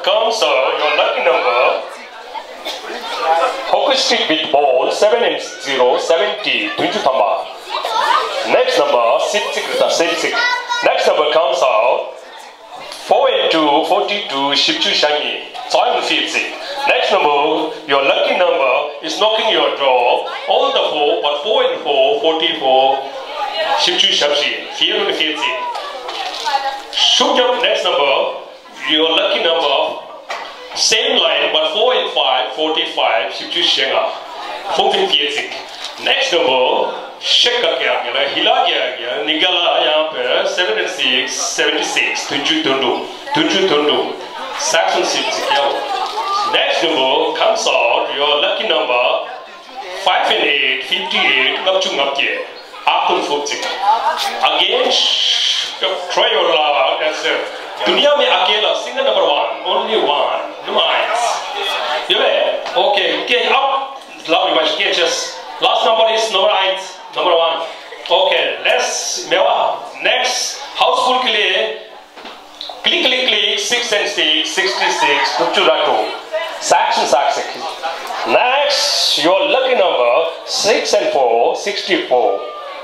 comes out, your lucky number. Hockey stick with ball, seven and zero, seventy, བདུན་ཅུ་ཐམ་པ། Next number, སེར་བྱེས་རེད་ད། སེར་བྱེས། Next number comes out. Four and two, forty-two, བཞི་བཅུ་ཞེ་གཉིས། Next number, your lucky number is knocking your door. All the four, but four and four, forty-four, བཞི་བཅུ་ཞེ་བཞི། Fear and fear. ཤུགས་རྒྱབ། Next number, your lucky number, same line, but four and five, forty-five, བཞི་བཅུ་ཞེ་ལྔ། Four and fear. Next number, ཤེ་ཀ་ཀ་ཡ་ལ་ཧི་ལ་ཀ་ཡ་ནི་ག་ལ་ཡང་པེ། Seven and six, seventy-six, བདུན་ཅུ་དོན་དྲུག། བདུན་ཅུ་དོན་དྲུག། Section six, ཡ། Next number comes out, your lucky number, five and eight, fifty-eight, ལྔ་བཅུ་ལྔ་བརྒྱད། After fourteen. Again, try your luck. That's it. दुनिया में अकेला, single number one, only one, number eight. You ready? Okay, get up. Love you much. Catches. Last number is number eight. Number one. Okay, let's, མེད་པ། Next, household के लिए, click, click, click, six and six, sixty-six, དྲུག་ཅུ་རེ་དྲུག། Section six. Next, your lucky number, six and four, sixty-four,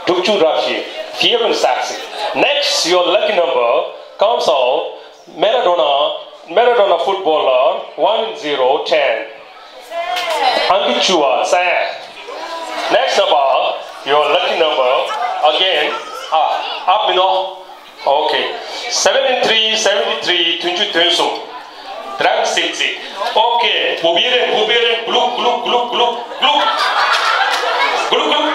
དྲུག་ཅུ་རེ་བཞི། Fear and six. Next, your lucky number comes out, Maradona, Maradona footballer, one zero ten. ཨང་ཀི་བཅུ་བ། Next number, your lucky number, again, up, up, you know. Okay. Seven and three, seventy-three, བདུན་ཅུ་དོན་གསུམ། Try six. Okay. བུ་བི་རེ། བུ་བི་རེ། གླུག་གླུག་གླུག་གླུག་གླུག་གླུག་གླུག།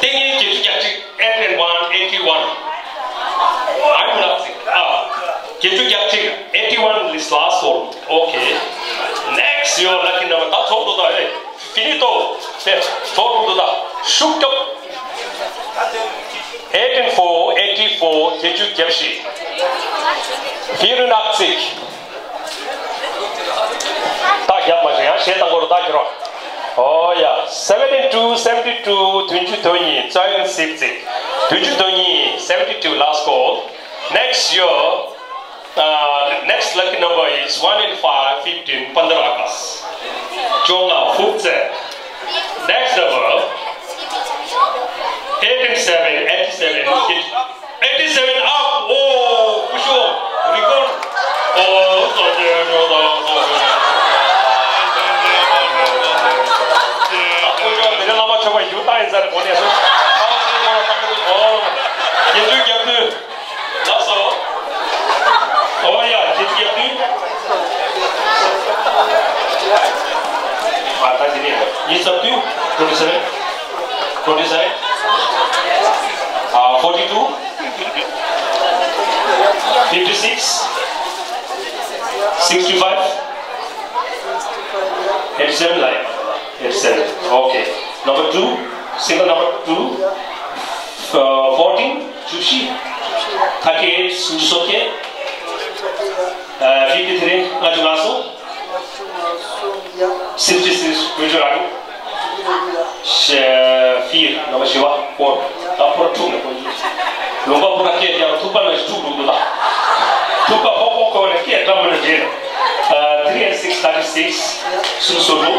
ཏིང་ངེ་བརྒྱད་ཅུ་གྱ་གཅིག། Eight and one, eighty-one. I'm not sick. Ah, བརྒྱད་ཅུ་གྱ་གཅིག། Eighty-one is last one. Okay. Next, your lucky number. ད་ཚོགས་འདུག་ད། ཨེ། Finito. ཚོགས་འདུག་ད། ཤུགས་རྒྱོབ། Eight and four, eighty-four, བརྒྱད་ཅུ་གྱ་བཞི། Fear and six. ད་རྒྱབ་མ་བྱེད། ཡང་གཞས་བཏང་གོ་རུ་ད་གྱུར་རོ། Oh yeah, seventy-two, seventy-two, བདུན་ཅུ་དོན་གཉིས། བདུན་ཅུ་དོན་གཉིས། Seventy-two, last call. Next, your, uh, next lucky number is one and five, fifteen, पंद्रह अगस्त. བཅོ་ལྔ། ཕུབ་ཚེ། Next number, eight and seven, eighty-seven. Eighty-seven up. Oh, ཀུ་ཤུ། Record. Oh, ད་དེ་ནོ་ད། ད་ཀུ་ཤུ་དེ་རིང་བླ་མ་མཆོད་པ་ཞུ་བཏང་ཡིན་ཟེར་གོ་ནས་སོ། ཨོ། བརྒྱད་ཅུ་གྱ་བདུན། ལགས་སོ། ཨོ་ཡ། བརྒྱད་ཅུ་གྱ་བདུན། ཨ། ད་དེ་ནས་ཉི་ཤུ་རྩ་བདུན། Twenty seven. Twenty seven. Uh, forty two. Fifty six. Sixty five. Eighty seven, like. Eighty seven. Okay. Number two. Single number two. Uh, fourteen. བཅུ་བཞི། thirty eight. སུམ་ཅུ་སོ་བརྒྱད། ཨ། fifty three. ལྔ་བཅུ་ང་གསུམ། sixty six. དགུ་བཅུ་རེ་དྲུག། ཤ། Fear. ནམ་བཞི་བ། ཕོར། ད་ཕོར་འཁྲུགས་ནས་ཕོར་འཇུ། ལུང་པ་ཕོར་སྐད་རྒྱག་ཐུག་པ་ནང་བཞིན་འཁྲུགས་འདུག་ད། ཐུག་པ་ཕོག་ཕོག་ཁོ་ནས་སྐད་བཀྲམ་མ་ནས་རེད། ཨ། three and six, thirty six. སུམ་ཅུ་སོ་དྲུག།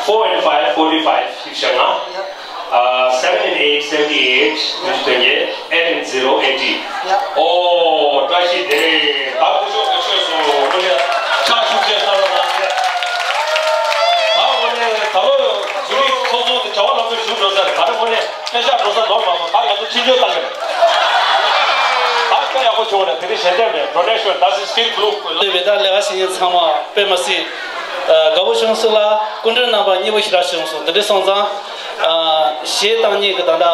Four and five, forty five. བཞི་བཅུ་ཞེ་ལྔ། ཨ། seven and eight, seventy eight. བདུན་ཅུ་དོན་བརྒྱད། Eight and zero, eighty. ཨོ། བཀྲ་ཤིས་བདེ་ལེགས། ད་སྐུ་ཞབས་ཀྱི་ཆོས་སུ་དངོས་གནས་ཕྱག་ཞུ་བྱས་གནང་རོགས་གནང་། ད་དངོས་གནས་ད་ལོ་ཛུ་རིག་ཚོགས་གཙོ་དེ་བྱ་བ་ལམ་འགྲོ་ཞུ་འགྲོ་ཟེར། ད་རེས་དངོས་གནས་ཨེ་ཤ་འགྲོ་ས་འདོར་མ་སོང་། ད་ང་ཚོ་ཕྱི་འབྱོར་བཏང་གི་རེད། ད་སྐད་ཡག་པོ་བྱུང་བ་རེད། དེ་རིང་ཞལ་འདེབས་རེད། Donation, das ist viel Glück. ལས་བེ་ད་ལས་ཀ་བྱེད་མཁན་ཚང་མ་དཔེ་མ་སྲིད་དགའ་པོ་བྱུང་སོང་ལ། སྐུ་མགྲོན་རྣམ་པ་མཉེས་པོ་ཞེ་དྲག་བྱུང་སོང་། དེ་འདྲ་སོང་ཙང་། ཨ། གཞས་བཏང་མཁན་གྱི་ད་ལྟ་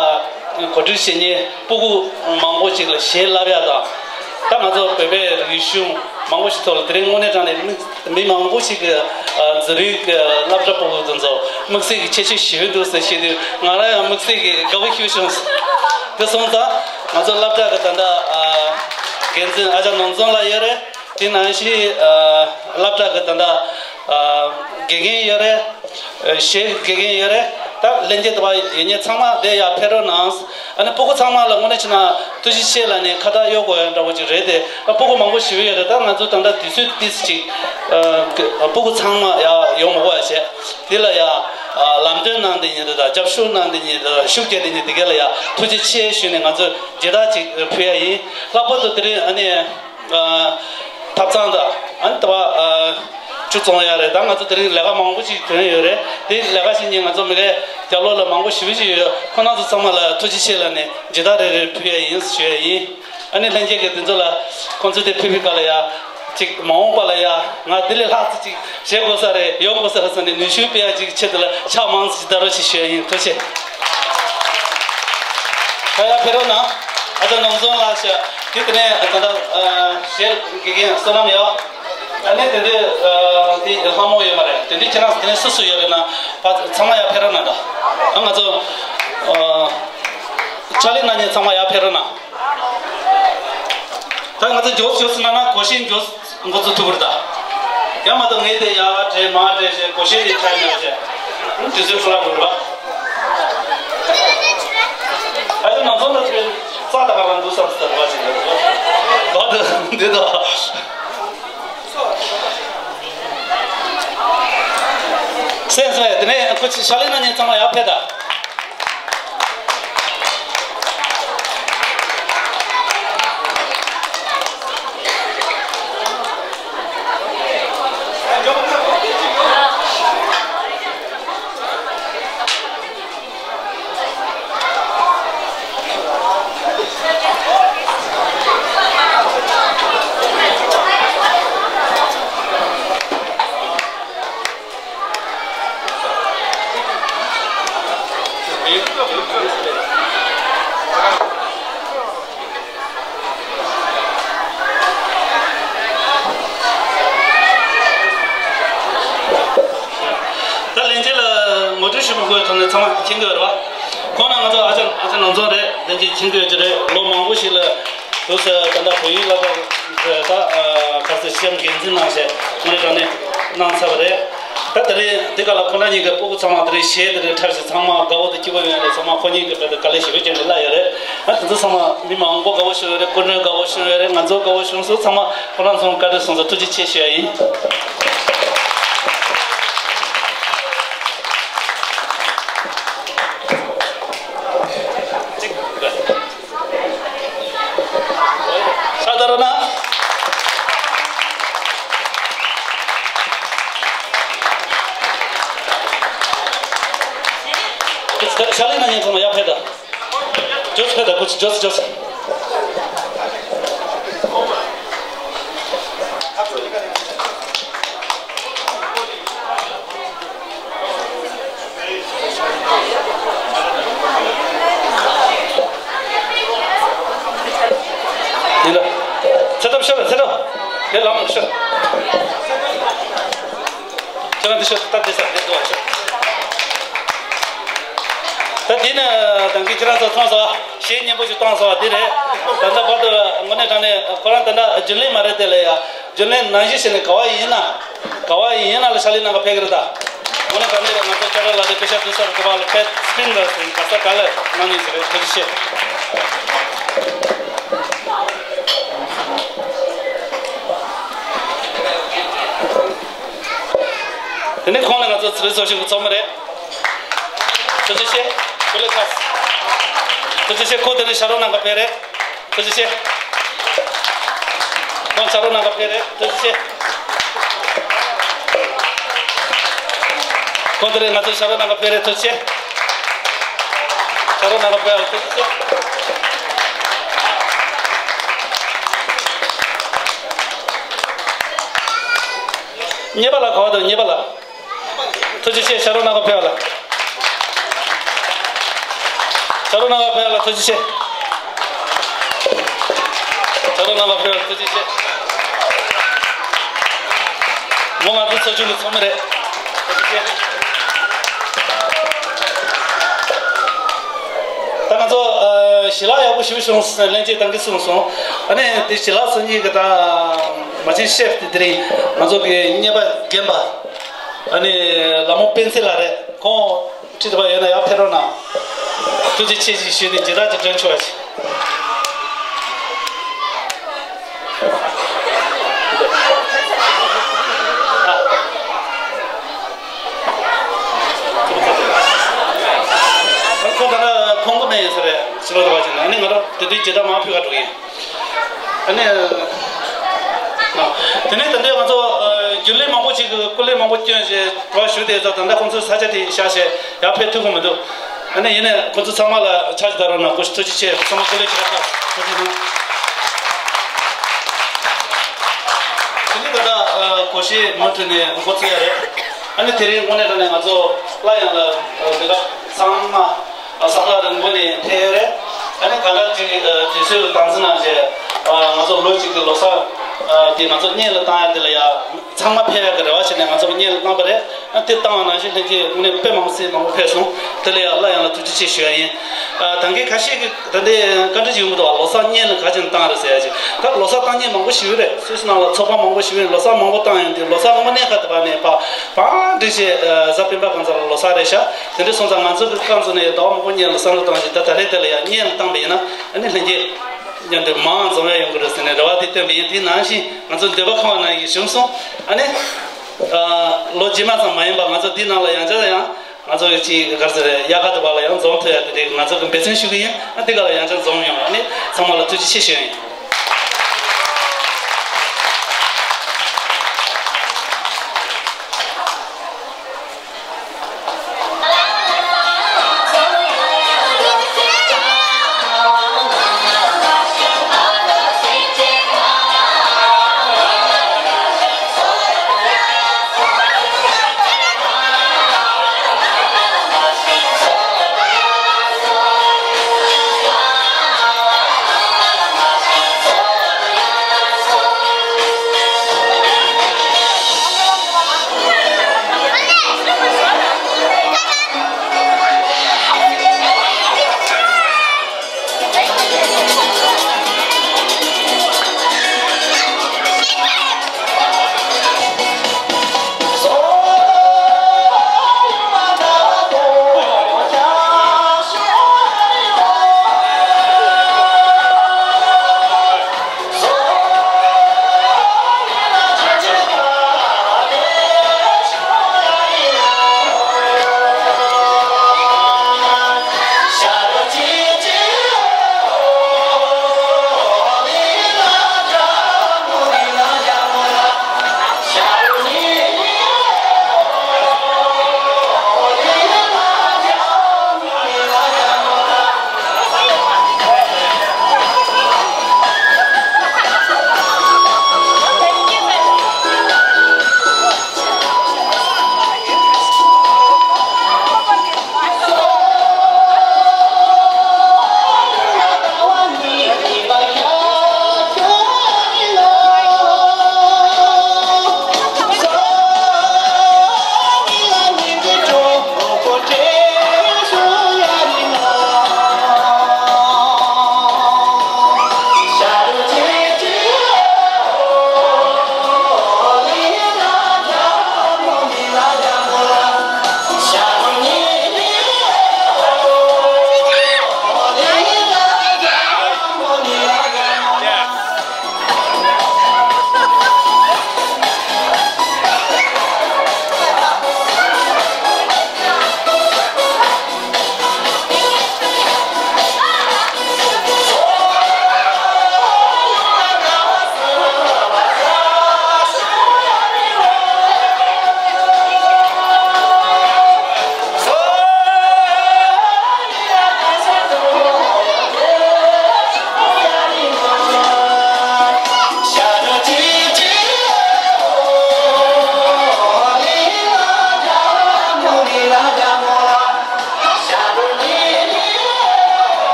གོ་སྒྲིག་བྱེད་མཁན་སྤུ་གུ་མང་པོ་ཅིག་ལ་གཞས་བསླབ་ཡག་དང་། ད་ང་ཚོ་བོད་པའི་རིག་གཞུང་མང་པོ་ཞིག་ཐོག་ལ་དེ་རིང་དངོས་གནས་དྲང་གནས་མི་མང་པོ་ཞིག་གིས། ཨ། ཛུ་རིག་གི་སློབ་གྲྭ་སྤུ་གུ་དེ་ཚོ་དམིགས་བསལ་གྱི་ཁྱད་ཆོས་ཞེ་པོ་འདུག་ཟེར་བཤད་དུས། ང་རང་ཡང་དམིགས་བསལ་གྱི་དགའ་པོ་ཞེ་པོ་བྱུང་སོང་། དེ་སོང་ཙང་ང་ཚོ་སློབ་གྲྭ་གི་ད་ལྟ། ཨ། འགན་འཛིན་ཨ་ཅག་ནོར་འཛོམས་ལགས་ཡོད་རེད། དེ་ནང་བཞིན། ཨ། སློབ་གྲྭ་གི་ད་ལྟ། ཨ། དགེ་རྒན་ཡོད་རེད། གཞས་དགེ་རྒན་ཡོད་རེད། ད་ལྷན་རྒྱས་དེ་བ་ཡོད་མཁན་ཚང་མ་དེ་ཡར་ཕེབས་རོགས་གནང་། ཨ་ནི་སྤུ་གུ་ཚང་མ་ལ་དངོས་གནས་བྱས་ན་ཐུགས་རྗེ་ཆེ་ལབ་ནས་ཁ་བཏགས་གཡོག་དགོས་ཡ་འདྲ་བོ་ཅིག་རེད་དེ། ད་སྤུ་གུ་མང་པོ་ཞེ་པོ་ཡོད་རེད། ད་ང་ཚོ་ད་ལྟ་དུས་ཚོད་ཏོག་ཙམ་ཅིག་ཨ་སྤུ་གུ་ཚང་མ་ཡར་ཡོང་མ་དགོས་ཡ་བྱས། དེ་ལ་ཡ་ཨ་ལམ་སྟོན་གནང་བསྡད་མཁན་དང་རྒྱབ་སྐྱོར་གནང་བསྡད་མཁན་དང་ཤུགས་རྒྱག་བསྡད་མཁན་དེ་ག་ལ་ཡ་ཐུགས་རྗེ་ཆེ་ཞུས་ནས་ང་ཚོ་མཇལ་དར་ཅིག་ཕུལ་ཡ་ཡིན། ལྷག་པར་དུ་དེ་རིང་ཨ་ནི། ཨ། ཐབ་ཚང་དང་ཨ་ནི་ད་བ་ཨ་ཆུ་བཙོང་ཡ་རེད། ད་ང་ཚོ་དེ་རིང་ལས་ཀ་མང་པོ་ཞིག་ཐོན་ཡོད་རེད། དེ་ལས་ཀ་བྱེད་མཁན་ང་ཚོ་མི་རེ་རྒྱབ་ལོགས་ལ་མང་པོ་ཞེ་པོ་ཞིག་ཡོད། ཁོང་རྣམ་ཚོ་ཚང་མ་ལ་ཐུགས་རྗེ་ཆེ་ལབ་ནས་མཇལ་དར་རེ་རེ་ཕུལ་ཡ་ཡིན་ཞུ་ཡ་ཡིན། ཨ་ནི་ལྷན་རྒྱས་ཀྱིས་དེ་ཚོ་ལ་ཁོང་ཚོས་དེ་ཕུལ་ཕུལ་ག་ལ་ཡ་ཅིག་མ་འོངས་པ་ལ་ཡ་ང་དེ་ལས་ལྷག་ཙམ་ཅིག་བྱེད་དགོས་ས་རེད། ཡོང་དགོས་ས་རེད་ཟེར་ནས་ནུས་ཤུགས་སྤེལ་ཡ་ཅིག་ཆེད་དུ་ལ་ཕྱག་མང་ཙམ་ཞིག་བརྡབ་རོགས་ཞེས་ཞུ་ཡ་ཡིན། ཐུགས་རྗེ་ཆེ། ཁ་ཡར་ཕེབས་རོགས་གནང་། ཨ་ཅག་ནོར་འཛོམས་ལགས་ཤག་དེ་དེ་ནས་ད་ལྟ་ཨ་གཞས་དགེ་རྒན་བསོད་ནམས་ཡོད། ཨ་ནི་དེ་འདྲའི་ཨ་དེ་ལྷ་མོ་ཡོད་མ་རེད། དེ་འདྲའི་ཁྱེད་རང་དེ་ནས་སུ་སུ་ཡོད་རེད་ན་ཕ་ཚང་མ་ཡར་ཕེབས་རོགས་གནང་། ད་ཨ་ང་ཚོ་ཨ་ཕྱག་ལས་གནང་མཁན་ཚང་མ་ཡར་ཕེབས་རོགས་གནང་། ད་ང་ཚོ་མགྱོགས་མགྱོགས་སུ་གནང་ན་གོ་ཤེས་མགྱོགས་འགོ་ཚུགས་ཐུབ་པ་རེད་ད། ཡང་མ་གཏོགས་ངས་དེ་ཡར་བྲེལ་མར་བྲེལ་བྱས་གོ་ཤེས་དེ་ཆགས་མེད་པ་བྱས། དུས་ཚོད་འཕྲོ་བརླག་འགྲོ་རེད་པ། ཨ་ཡོ་ནང་ཚོ་ལ་དེ་རྩ་ད་ག་རང་འདུག་བསམ་སྟེ་རེ་བ་བྱེད་ཀྱི་ཡོད་རེད་པ། ད་དེ་འདི་ད། སེམས་སོ་ཡ་དེ་ནས་ཁོ་ཕྱག་ལས་གནང་མཁན་ཚང་མ་ཡར་ཕེབས་ད། ད་ལན་ཅི་ལ་ངོ་སྤྲོད་ཞུ་མི་དགོས་པའི་ཐོག་ནས་ཚང་མ་མཁྱེན་གྱི་ཡོད་རེད་པ། ཁོང་རྣམ་ང་ཚོ་ཨ་ཅག་ཨ་ཅག་ནོར་འཛོམས་རེད། ལན་ཅི་མཁྱེན་གྱི་ཡོད་ཀྱི་རེད། ལོ་མང་པོ་ཞིག་ལ་དུས་ད་ལྟ་བོད་ཡིག་སློབ་གྲྭ་ད་ཁ་སང་སྤྱི་ཁྱབ་འགན་འཛིན་གནང་བྱས་དངོས་གནས་དྲང་གནས་གནང་ཚར་བ་རེད། ད་དེ་རིང་འདི་ག་ལ་ཁོ་རང་གཉིས་ཀྱི་སྤུ་གུ་ཚང་མ་དེ་རིང་གཞས་དེ་རིང་འཁྲབ་བྱས་ཚང་མ་དགའ་བོ་དང་སྐྱིད་པོ་ཡོང་ཡ་རེད། ཚང་མ་ཁོ་གཉིས་ཀྱི་དཔེ་དེ་དཀའ་ལས་ཞེ་པོ་བརྒྱབ་ནས་བསླངས་ཡོད་རེད། ཨ་དེ་ཚོ་ཚང་མ་མི་མང་པོ་དགའ་བོ་བྱུང་ཡོད་རེད། སྐུ་མགྲོན་དགའ་བོ་བྱུང་ཡོད་རེད། ང་ཚོ་དགའ་བོ་བྱུང་སོང་། ཚང་མ་ཁོ་རང་ཚོ་བཀའ་དྲིན་སོང་ཙང་ཐུགས་རྗེ་ཆེ་ཞུ་ཡ་ཡིན། ཕྱག་བརྡབ་རོགས་གནང་། ཕྱག་ལས་གནང་མཁན་ཚང་མ་ཡར་ཕེབས་དང་། མགྱོགས་སུ་ཕེབས་དང་། མགྱོགས་སུ་མགྱོགས་སུ། ཡིན་ལ། ཚེ་ཐབས་ཤོར་བས་ཚེ་ཐབས། ངའི་ལམ་ལ་ཤོར། ཁྱེད་རང་འདི་ཤོར་ད་འདི་ས་འདི་འདུག་བ་ཤོར། ད་འདི་ནས་ད་གིན་ཁྱེད་རང་ཚོ་མཐོང་སོང་བ། གཞས་སྙན་པོ་ཞིག་བཏང་སོང་བ་འདི་རེད། ད་ལྟ་བར་དུ་དངོས་གནས་དྲང་གནས་ཁོ་རང་ད་ལྟ་རྒྱུན་ལས་མ་རེད་དེ་ལས་ཡ། རྒྱུན་ལས་ནང་བཞིན་བྱས་ནས་ག་བ་ཡིན་ན། ག་བ་ཡིན་ན་ལ་ཕྱག་ལས་གནང་ག་ཕེབས་ཀྱི་རེད་ད། དངོས་གནས་དྲང་གནས་ང་ཚོ་ཅ་ལག་ལ་དེ་པེ་ཤ་དུ་སར་གོ་བ་ལ་ཕེབས་སྤིན་ར་སིན་ག་ས་ག་ལ་གནང་ནས་ཟེར་བའི་ཐུགས་རྗེ་ཆེ། དེ་ནས་ཁོང་ནི་ང་ཚོ་ཚེ་རིང་ཚོགས་ཞུགས་ཀྱི་ཚོགས་མི་རེད། ཐུགས་རྗེ་ཆེ། ཀུ་ལེ་ཁ་སི། ཐུགས་རྗེ་ཆེ། ཁོ་དེ་ནས་ཕྱག་རོགས་གནང་ག་ཕེབས་རེད། ཐུགས་རྗེ་ཆེ། ཁོང་ཕྱག་རོགས་གནང་ག་ཕེབས་རེད། ཐུགས་རྗེ་ཆེ། ཁོང་དེ་རིང་ང་ཚོ་ཕྱག་རོགས་གནང་ག་ཕེབས་རེད། ཐུགས་རྗེ་ཆེ། ཕྱག་རོགས་གནང་ག་ཕེབས་རེད། ཐུགས་རྗེ་ཆེ། གཉེར་པ་ལགས་ག་བ་འདུག་གཉེར་པ་ལགས། ཐུགས་རྗེ་ཆེ། ཕྱག་རོགས་གནང་ག་ཕེབས་པ་ལ། ཕྱག་རོགས་གནང་ག་ཕེབས་པ་ལ་ཐུགས་རྗེ་ཆེ། ཕྱག་རོགས་གནང་ག་ཕེབས་པ་ལ་ཐུགས་རྗེ་ཆེ། མོ་ང་ཚོ་ཚོགས་ཆུང་གི་ཚོགས་མི་རེད། ཐུགས་རྗེ་ཆེ། ད་ང་ཚོ་ཨ་ཞལ་ལག་ཡག་པོ་ཞིག་བྱུང་ལྷན་རྒྱས་ཏང་གིས་གསུངས་སོང་། ཨ་ནི་དེ་ཞལ་ལག་སོང་གཉིས་ཀྱི་ད་མ་ཆེན་ཤེབ་དེ་དེ་རིང་ང་ཚོ་གི་གཉེར་པ་རྒན་པ། ཨ་ནི་ལ་མོ་སྤེན་ཚེ་ལགས་རེད། ཁོང་ཁྲིད་པ་ཡོད་ན་ཡར་ཕེབས་རོགས་གནང་། ཐུགས་རྗེ་ཆེ་ཞེས་ཞུས་ནས་མཇལ་དར་ཅིག་སྒྲོན་ཆོག་ཅིག་ཁོང་ད་ལྟ་ཁོང་གི་མེད་ཡིན་ས་རེད། ཕྱི་ལོགས་དུ་བ་ཅིག་ན་ཨ་ནི་ང་རང་དེ་དུས་མཇལ་དར་མར་ཕུལ་ག་འགྲོ་གི་ཡིན། ཨ་ནི། དེ་ནས་ད་ལྟའི་ང་ཚོ་རྒྱུན་ལས་མང་པོ་ཅིག་གིས་སྐུ་ལས་མང་པོ་བསྐྱོན་བྱས་གྲོགས་ཞུ་དེ་ཚོ་ད་ལྟ་ཁོང་ཚོའི་ས་ཆ་དེ་བཞག་བྱས་ཡར་ཕེབས་ཐུབ་ཀྱི་མི་འདུག་ཨ་ནི་ཡིན་ནའི་ཁོང་ཚོ་ཚང་མ་ལ་ཕྱག་ཞུ་དང་རོགས་གནང་། སྐུ་ཞབས་ཐུགས་རྗེ་ཆེ། ཚང་མ་སྐུ་ལས་ཞབས་ཁ་ཐུགས་རྗེ་གནང་། དེ་ནས་ད་ལྟ་སྒོར་གཞས་མུ་མཐུད་ནས་འགོ་བཙུགས་ཡ་རེད། ཨ་ནི་དེ་རིང་དངོས་གནས་དྲང་གནས་ང་ཚོ་སླར་ཡང་ལ་དེ་ག་ཚང་མ། ཨ། ས་ཐག་རིང་པོ་ནས་ཕེབས་ཡོད་རེད། ཨ་ནི་གང་ལྟར་ཅིག་ཨ། དུས་ཚོད་ལ་སྟངས་འཛིན་གནང་བྱས། ཨ། ང་ཚོ་ལོ་གཅིག་གི་ལོ་གསར། ཨ། དེ་ང་ཚོ་སྔོན་ལ་བཏང་ཡ་དེ་ལ་ཡ་ཚང་མ་ཕེབས་ཡ་གི་རེ་བ་བྱས་ནས་ང་ཚོ་སྔོན་ལ་བཏང་པ་རེད། ཨ། དེ་བཏང་བ་ནང་བཞིན་ལྷན་རྒྱས་དངོས་གནས་དཔེ་མང་སེ་མང་པོ་ཕེབས་སོང་། དེ་ལ་ཡ་སླར་ཡང་ལ་ཐུགས་རྗེ་ཆེ་ཞུ་ཡ་ཡིན། ཨ། ད་གིན་ཁ་ཤས་ཀྱིས་ད་ལྟའི་བཀའ་འདྲི་ཞིག་ཡོང་གི་འདུག་བ། ལོ་གསར་སྔོན་ལ་ག་ཅིག་བཏང་རེད་ཟེར་ཡ་ཅིག་ད་ལོ་གསར་བཏང་མཁན་མང་པོ་ཞིག་ཡོད་རེད། སུད་སི་ནང་ལ་ཚོགས་པ་མང་པོ་ཞིག་ཡོད་རེད། ལོ་གསར་མང་པོ་བཏང་ཡོང་དུས་ལོ་གསར་དངོས་གནས་ཁ་དེ་བ་ནས་ཕ་ཕ་འགྲིག་བྱས། ཨ། གཟའ་སྤེན་པ་གང་ཚ་ལ་ལོ་གསར་རེད་ཤག་དེ་འདྲ་སོང་ཙང་ང་ཚོ་གི་རྐང་བཙུགས་ནས་ཟླ་བ་མང་པོ་སྔོན་ལ་བསམ་བློ་བཏང་ཞིག་ད་ད་རེས་དེ་ལ་ཡང་སྔོན་ལ་བཏང་པ་ཡིན་ན་ཨ་ནི་ལྷན་རྒྱས་མཉམ་དུ་མང་འཛོམས་ཡ་ཡོང་གི་རེད་ཟེར་ནས་རེ་བ་དེ་བཏོན་པ་ཡིན། དེ་ནང་བཞིན་ང་ཚོ་འདོད་པ་ཁེངས་པ་ནང་བཞིན་བྱུང་སོང་། ཨ་ནི། ཨ། ལོ་རྗེས་མ་ཙམ་མ་ཡིན་པ་ང་ཚོ་འདི་ནང་ལ་ཡང་བསྐྱར་ཡང་ང་ཚོ་ཅིག་ག་རེ་ཟེར་དབྱར་ཁ་དུ་བ་ལ་ཡང་འཛོམས་ཐུབ་ཡ་དེ་འདྲའི་ང་ཚོ་གི་འབད་བརྩོན་ཞུ་གི་ཡིན། ཨ། འདི་ག་ལ་ཡང་བསྐྱར་འཛོམས་ཡོང་བ་ནི་ཚང་མ་ལ་ཐུགས་རྗེ་ཆེ་ཞུ་ཡ་ཡིན།